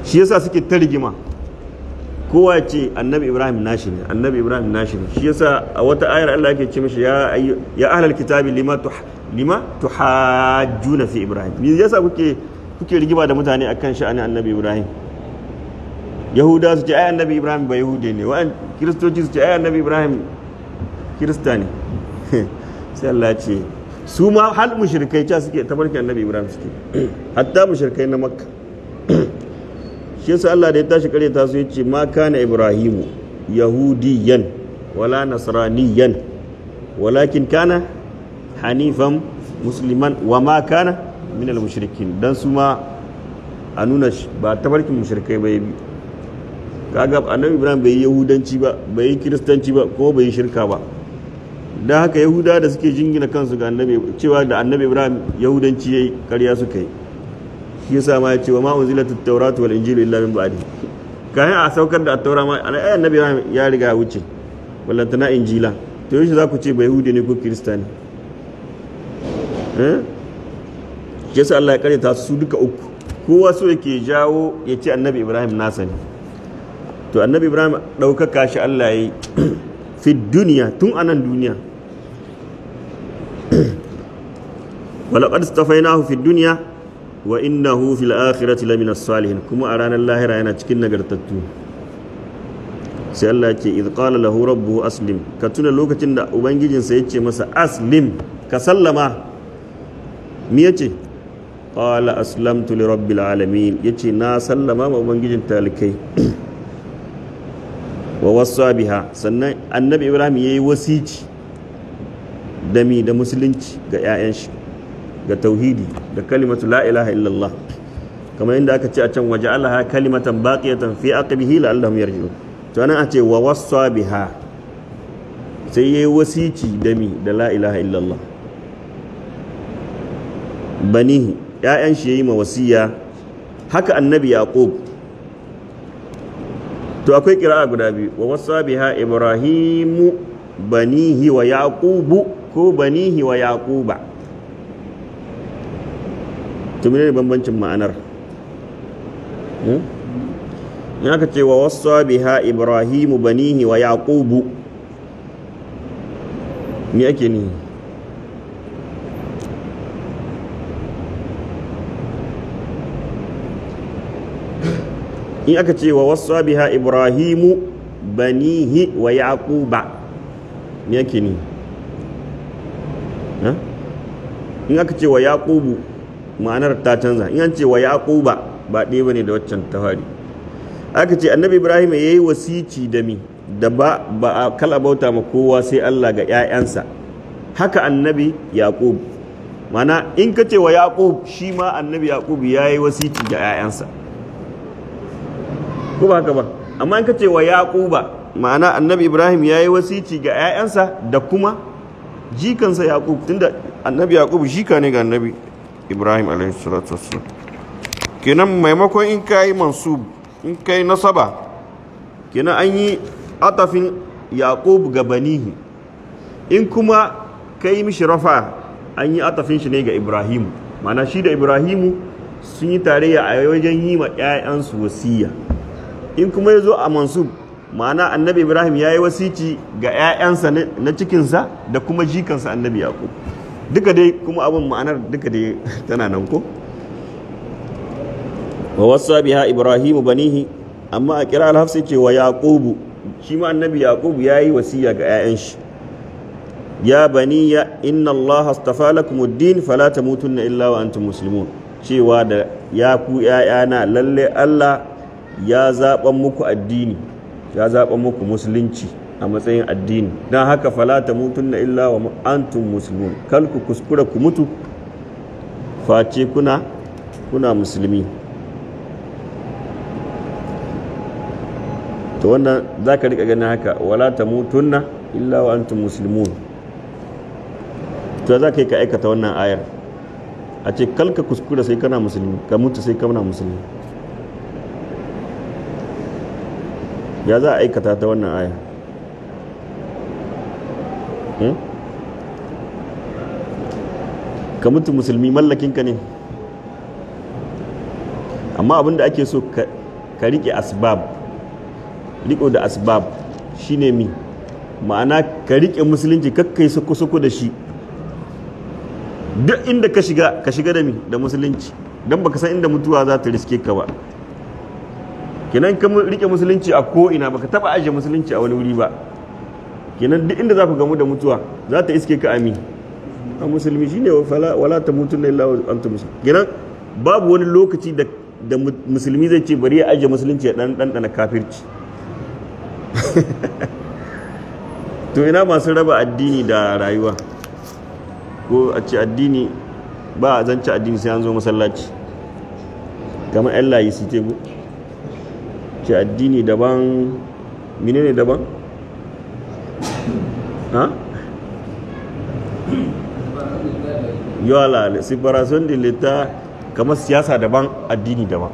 Shi yasa suke ta rigima, kowa ya ce annabi Ibrahim nashi ne, annabi Ibrahim nashi ne. Shi yasa a wata ayar Allah yake ce mishi ya ahlal kitabi lima tuhajjuna fi Ibrahim. Me yasa kuke rigima da mutane akan sha'anin annabi Ibrahim? Yahuda su ce ai annabi Ibrahim ba Yahude ne, wa'an Kiristoci su ce ai annabi Ibrahim Kirista ne. Sai Allah ya ce su ma hal mushrikai ca suke tabarkin annabi Ibrahim suke, hatta mushrikai na Makka. Shi yasa Allah da ya tashi karyata su yace ma kana Ibrahimu yahudiyan wala nasraniyan walakin kana hanifan musliman wa ma kana minal mushrikin. Dan su ma a nuna ba tabarkin mushrikai ba bi. Kaga annabi Ibrahim bai yi yahudanci ba, bai yi kiristanci ba, ko bai yi shirka ba. Dan haka Yahuda da suke jingina kansu ga annabi cewa da annabi Ibrahim yahudanci yayi, ƙarya suka yi. Shi yasa ma ya ce wa ma unzilat at-tauratu wal injilu illa min ba'di. Kayan a saukar da at-taura ma ai annabi Ibrahim ya riga ya wuce, wallantana injila. To yaushe za ku ce ba yahudi ne ko kirista ne? Eh, shi yasa Allah ya karyata su duka uku. Kowa so yake jawo ya ce annabi Ibrahim nasa ne. To annabi Ibrahim ɗaukaka shi Allah ya yi fi duniya, tun anan duniya. Walaqad istafainahu fi dunya wa innahu fil akhirati lamina salihin. Kuma a ranar lahira yana cikin nagartattu. Sai Allah ya ce idh qala lahu rabbuhu aslim. Ka tuna lokacin da ubangijinsa ya ce masa aslim, ka sallama. Me yace? Qala aslamtu li rabbil alamin. Yace na sallama ma ubangijin talikai. Wa wasa biha, sannan annabi Ibrahim yayi wasici da mi, da musulunci ga 'ya'yan shi, ga tauhidi, da kalimatu la ilaha illallah. Kamar inda aka ce a can waje Allah kalimatan baqiyatan fi aqibihi la'allahum yarji'un. To anan a ce wa wassa biha, sai yayi wasici da mi, da la ilaha illallah. Banihi, ƴaƴan shi yayi ma wasiya. Haka annabi Yaqub. To akwai qira'a guda biyu, wa wassa biha Ibrahimu banihi wa Yaqubu, ko banihi wa Yaquba. To menene bambancin ma'anar? In aka ce wa wassa biha Ibrahimu banihi wa Yaqubu, me ake nihi? In aka ce wa wassa biha Ibrahimu banihi wa Yaquba, me ake nihi? In aka ce wa Yaqubu, ma'anar ta canza. In an ce wa Yaquba, ba ɗaya bane da waccan ta fari. Aka ce annabi Ibrahim ya yi wasici da mi, da ba a kala bauta ma kowa sai Allah ga 'ya'yansa. Haka annabi Yaqub. Ma'ana in ka ce wa Yaqub, shi ma annabi Yaqub ya yi wasici ga 'ya'yansa, ko ba haka ba? Amma in ka ce wa Yaquba, ma'ana annabi Ibrahim ya yi wasici ga 'ya'yansa da kuma jikansa Yaqub, tunda annabi Yaqub jika ne ga annabi Ibrahim alaihi salatu wassalam. Kenan maimakon in kai mansub, in kai nasaba, kenan an yi atafin Yaqub ga banihi. In kuma kai mishi rafa, an yi atafin shi ne ga Ibrahim. Ma'ana shi da Ibrahimu sun yi tarayya a wajen yi ma 'ya'yansu wasiya. In kuma ya zo a mansub, ma'ana annabi Ibrahim ya yi wasici ga 'ya'yansa na cikinsa da kuma jikansa annabi Yaqub. Duka dai kuma abin ma'anar duka dai tana nan ko. Wa wassa biha Ibrahimu banihi, amma a kira al-Hafs ce wa Yaqubu, shi ma annabi Yaqub ya yi wasiya ga 'ya'yan shi. Ya baniya inna Allah astafa lakum ad-din fala tamutunna illa wa antum muslimun. Cewa da ya ku 'ya'yana, lalle Allah ya zaɓan muku addini, ya zaɓan muku musulunci a matsayin addini, don haka fala tamutunna illa wa antum muslimun, kal ku kuskura ku mutu face kuna musulmi. To wannan za ka riƙa ganin haka, wala tamutunna illa wa antum muslimun. To za ka yi ka aikata wannan ayar, a ce kal ka kuskura sai kana musulmi, ka mutu sai kana musulmi. Ya za a aikata ta wannan aya? Ka mutu musulmi mallakinka ne, amma abinda ake so ka rike asbab, riko da asbab shine mi, ma'ana ka rike musulunci, kakkai sako-sako da shi. Duk inda ka shiga, ka shiga da mi, da musulunci, don baka san inda mutuwa za ta riske ka ba. Kenan ka rike musulunci a ko'ina, baka taba ajiye musulunci a wani wuri ba. Kenan duk inda za ku gamu da mutuwa za ta iske ka ami a musulmi. Shine wala tamutunna illa wa antum muslimun. Kenan babu wani lokaci da musulmi zai ce bari ya ajiye musulunci ya dan dandana kafirci. To ina masu raba addini da rayuwa, ko a ce addini ba a zance addini sai an zo masallaci, kamar yan layi su tegu ce addini daban, menene daban? Ha? Yola, separation de l'État, kamar siyasa daban, addini daban.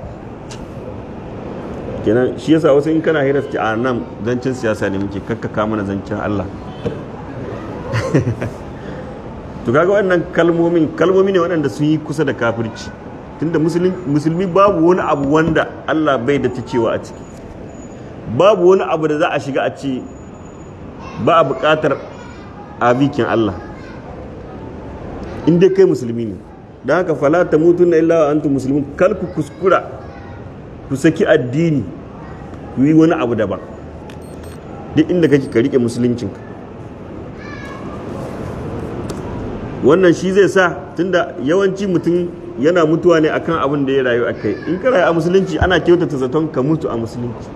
Kenan shi yasa wasu in kana hira su ce a nan zancen siyasa ne muke, kakkaka mana zancen Allah. To kaga wannan kalmomi ne waɗanda sun yi kusa da kafirci, tunda musulmi babu wani abu wanda Allah bai da ta cewa a ciki, babu wani abu da za a shiga a ce ba a buƙatar abikin Allah in dai kai musulmi ne. Don haka fala tamutunna illa wa antum muslimun, kal ku kuskura ku saki addini ku yi wani abu daban. Duk inda kake ka rike musuluncinka. Wannan shi zai sa, tunda yawanci mutum yana mutuwa ne akan abin da ya rayu a kai. In ka rayu a musulunci ana kyautata zaton ka mutu a musulunci,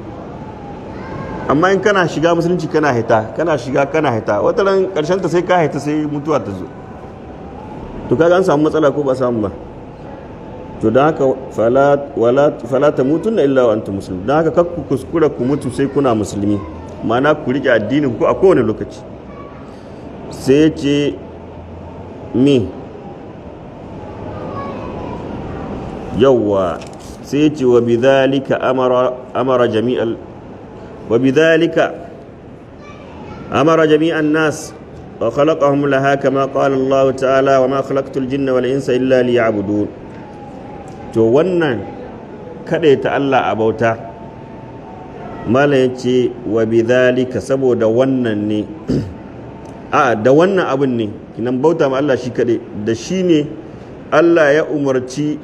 amma in kana shiga musulunci kana hita, kana shiga kana hita, wata ran karshen ta sai ka hita sai mutuwa ta zo. To kaga an samu matsala ko ba samu ba? To don haka fala tamutunna illa wa antum muslimun. Don haka kakku kuskura ku mutu sai kuna musulmi, ma'ana ku rike addinin ku a kowane lokaci. Sai ce mi yawwa, sai ce wa bidhalika amara jami'al wa bidhalika amara jami'an nas wa khalaqahum laha kama qala Allah ta'ala wa ma khalaqtul jinna wal insa illa liya'budun. To wannan kadaita Allah a bauta, malam yace wa bidhalika, saboda wannan ne a da wannan abin ne kinan bauta ma Allah shi kadai, da shi ne Allah ya umarci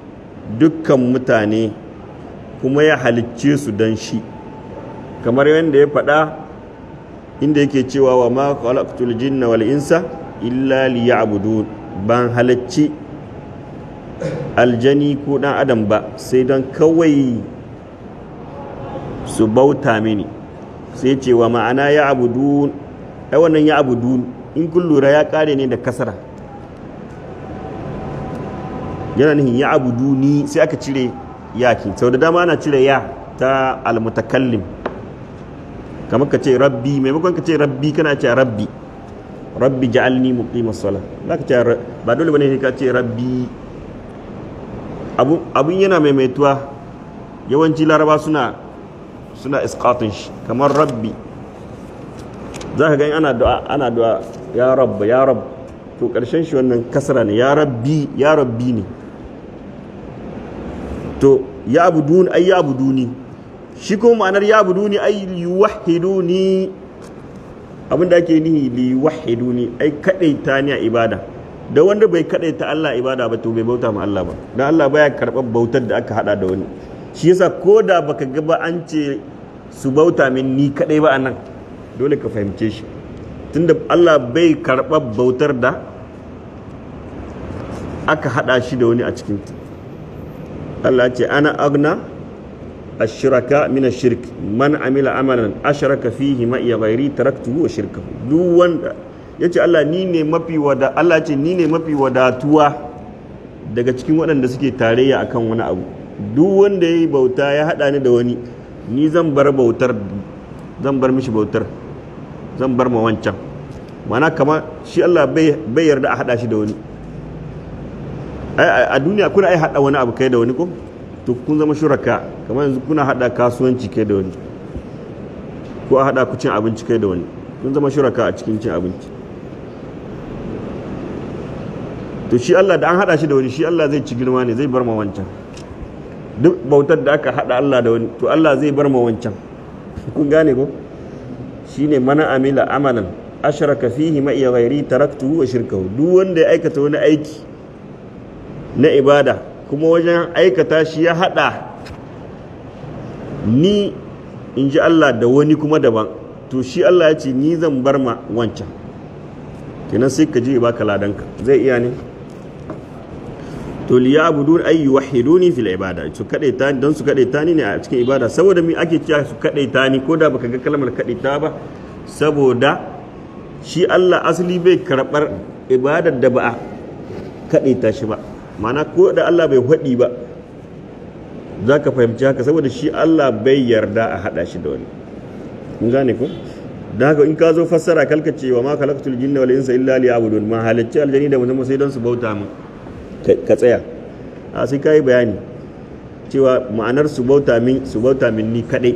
dukkan mutane kuma ya halicce su don shi, kamar yadda ya faɗa inda yake cewa wa ma khalaqtul jinna wal insa illa liya'budun, ban halicci aljani ko dan adam ba sai don kawai su bauta mini. Sai ce wa ma'ana ya abudun, ai wannan ya abudun in kun lura ya kare ne da kasara, yana nihin ya abuduni sai aka cire yaki. Sau da dama ana cire ya ta almutakallim, kamar ka ce rabbi, maimakon ka ce rabbi kana ce rabbi, rabbi ja'alni muqimas sala, zaka ce ba dole bane ka ce rabbi. Abun yana maimaituwa, yawanci laraba suna isqatin shi, kamar rabbi zaka ga ana du'a, ana du'a ya rabb ya rabb, to karshen shi wannan kasra ne, ya rabbi ya rabbi ne. To ya abudun ay ya abuduni, shi kuma ma'anar ya abuduni ay yuwahhiduni, abinda ake nihi li yuwahhiduni ay kadaita ni a ibada. Da wanda bai kadaita Allah ibada ba to bai bauta ma Allah ba, dan Allah baya karɓar bautar da aka hada da wani. Shi yasa ko da baka ga ba an ce su bauta min ni kadai ba anan, dole ka fahimce shi, tunda Allah bai karɓar bautar da aka hada shi da wani a cikin ta. Allah ce ana agna ashiraka min ashirk, man amila amalan ashraka fihi ma iya ghairi taraktuhu wa shirkahu. Duk wanda yace Allah ni ne mafi wada, Allah ce ni ne mafi wadatuwa daga cikin waɗanda suke tarayya akan wani abu. Duk wanda yayi bauta ya hada ni da wani, ni zan bar bautar, zan bar mishi bautar, zan bar ma wancan. Ma'ana kamar shi Allah bai yarda a hada shi da wani. A duniya kuna ai hada wani abu kai da wani ko, to kun zama shuraka. Kamar yanzu kuna hada kasuwanci kai da wani, ko a hada ku cin abinci kai da wani, kun zama shuraka a cikin cin abinci. To shi Allah da an hada shi da wani, shi Allah zai ci girma ne, zai bar ma wancan. Duk bautar da aka hada Allah da wani, to Allah zai bar ma wancan. Kun gane ko? Shine mana amila amalan ashraka fihi ma iya ghairi taraktuhu wa shirkahu. Duk wanda ya aikata wani aiki na ibada kuma wajen aikata shi ya hada ni in ji Allah da wani kuma daban, to shi Allah ya ce ni zan bar ma wancan. Kenan sai ka je baka ladanka, zai iya ne? To liya'budun ay yuwahhiduni fil ibada, su kadaita don su kadaita ni ne a cikin ibada. Saboda me ake cewa su kadaita ni ko da baka ga kalmar kadaita ba? Saboda shi Allah asali bai karbar ibadar da ba a kadaita shi ba. Ma'ana ko da Allah bai faɗi ba za ka fahimci haka, saboda shi Allah bai yarda a haɗa shi da wani. Kun gane ko? Da haka in ka zo fassara kalka ce wa ma khalaqtul jinna wal insa illa liya'budun, ma halicci aljani da mutum sai don su bauta min. Ka tsaya a sai ka yi bayani cewa ma'anar su bauta min, su bauta min ni kadai.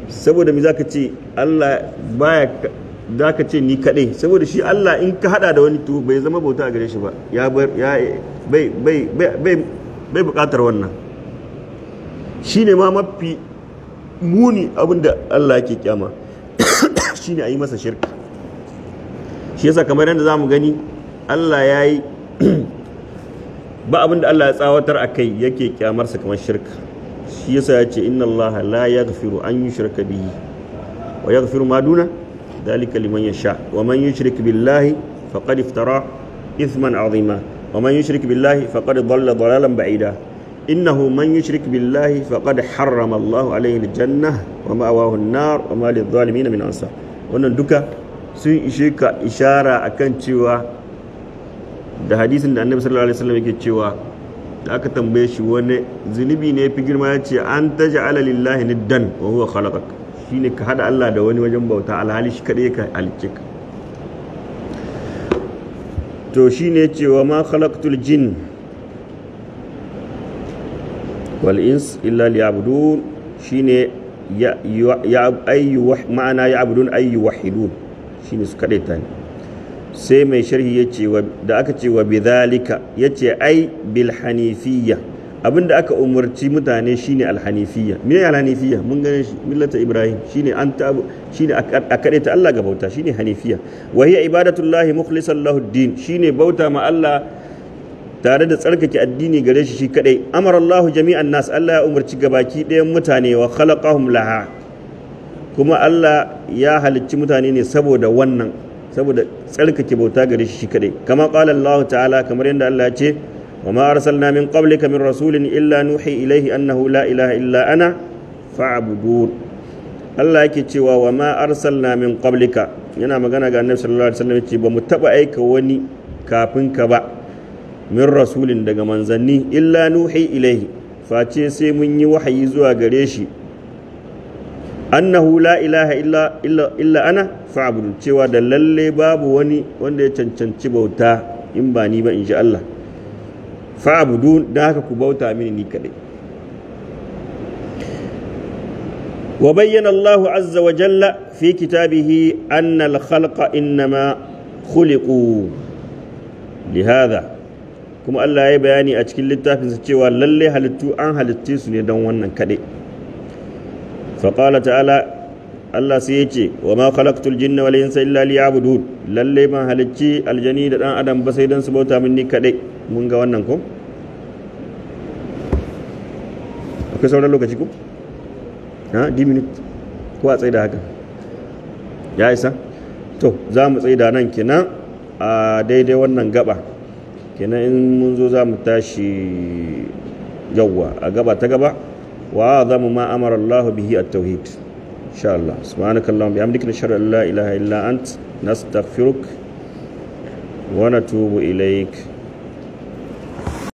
Saboda me zaka ce Allah baya, zaka ce ni kadai? Saboda shi Allah in ka hada da wani to bai zama bauta a gare shi ba, ya bai bai bai bai bukatar wannan. Shine ma mafi muni abinda Allah yake kyama shine a yi masa shirka. Shi yasa kamar yadda zamu gani Allah yayi ba abinda Allah ya tsawatar a kai yake kyamarsa kamar shirka. Shi yasa ya ce inna Allah la yaghfiru an yushraka bihi wa yaghfiru ma duna dhalika liman yasha wa man yushrik billahi faqad iftara ithman azima wa man yushrik billahi faqad dhalla dhalalan ba'ida innahu man yushrik billahi faqad harrama Allahu alayhi al-jannah wa ma'awahu an-nar wa ma lidh-dhalimin min ansar. Wannan duka sun ishe ka ishara akan cewa da hadisin da Annabi sallallahu alaihi wasallam yake cewa Da aka tambaye shi wani zunubi ne fi girma, ya ce an taj'ala lillahi niddan wa huwa khalaqak, shine ka hada Allah da wani wajen bauta alhali shi kadai ka halicce ka. To shine cewa ma khalaqtul jin wal ins illa liya'budun, shine ya ayyu ma'ana ya'budun ay yuwahhidun, shine su kadai ta ne. Sai mai sharhi yace da aka ce wa bidhalika, yace ai bil hanifiyya, abinda aka umarci mutane shine al hanifiyya. Me al hanifiyya? Mun gane shi, millata Ibrahim, shine an ta, shine a kade ta Allah ga bauta, shine hanifiyya. Wa hiya ibadatullahi mukhlishan lahu din, shine bauta ma Allah tare da tsarkake addini gare shi shi kadai. Amara Allah jami'an nas, Allah ya umarci gabaki ɗayan mutane, wa khalaqahum laha, kuma Allah ya halicci mutane ne saboda wannan, saboda tsarkake bauta gare shi shi kadai. Kama qala Allah ta'ala, kamar yadda Allah ya ce wa ma arsalna min qablika min rasulin illa nuhi ilaihi annahu la ilaha illa ana fa'budun. Allah yake cewa wa ma arsalna min qablika, yana magana ga Annabi sallallahu alaihi wasallam, yace ba mu taba aika wani kafin ka ba min rasulin daga manzanni, illa nuhi ilaihi, face sai mun yi wahayi zuwa gare shi, annahu la ilaha illa ana fa'budu, cewa da lalle babu wani wanda ya cancanci bauta in ba ni ba, in ji Allah, fa'budu, dan haka ku bauta mini ni kadai. Wa bayyana Allah azza wa jalla fi kitabihi anna al-khalqa innama khuliqu lihadha, kuma Allah ya yi bayani a cikin littafinsa cewa lalle halittu an halittu su ne don wannan kaɗai. Faƙala ta'ala, Allah sai ya ce wa ma khalaqtul jinna wal insa illa liya'budun, lalle ban halicci aljani da ɗan adam ba sai don su bauta min ni kaɗai. Mun ga wannan ko? Akwai sauran lokaci ko? Ha, di minute ko a tsaida haka? Ya isa? To, za mu tsaida nan kenan a daidai wannan gaba. Kenan in mun zo za mu tashi yawwa a gaba ta gaba, wa azamu ma amara Allah bihi at-tauhid, insha Allah. Subhanakallahumma bihamdika, nashhadu an la ilaha illa ant, nastaghfiruk wa natubu ilaik.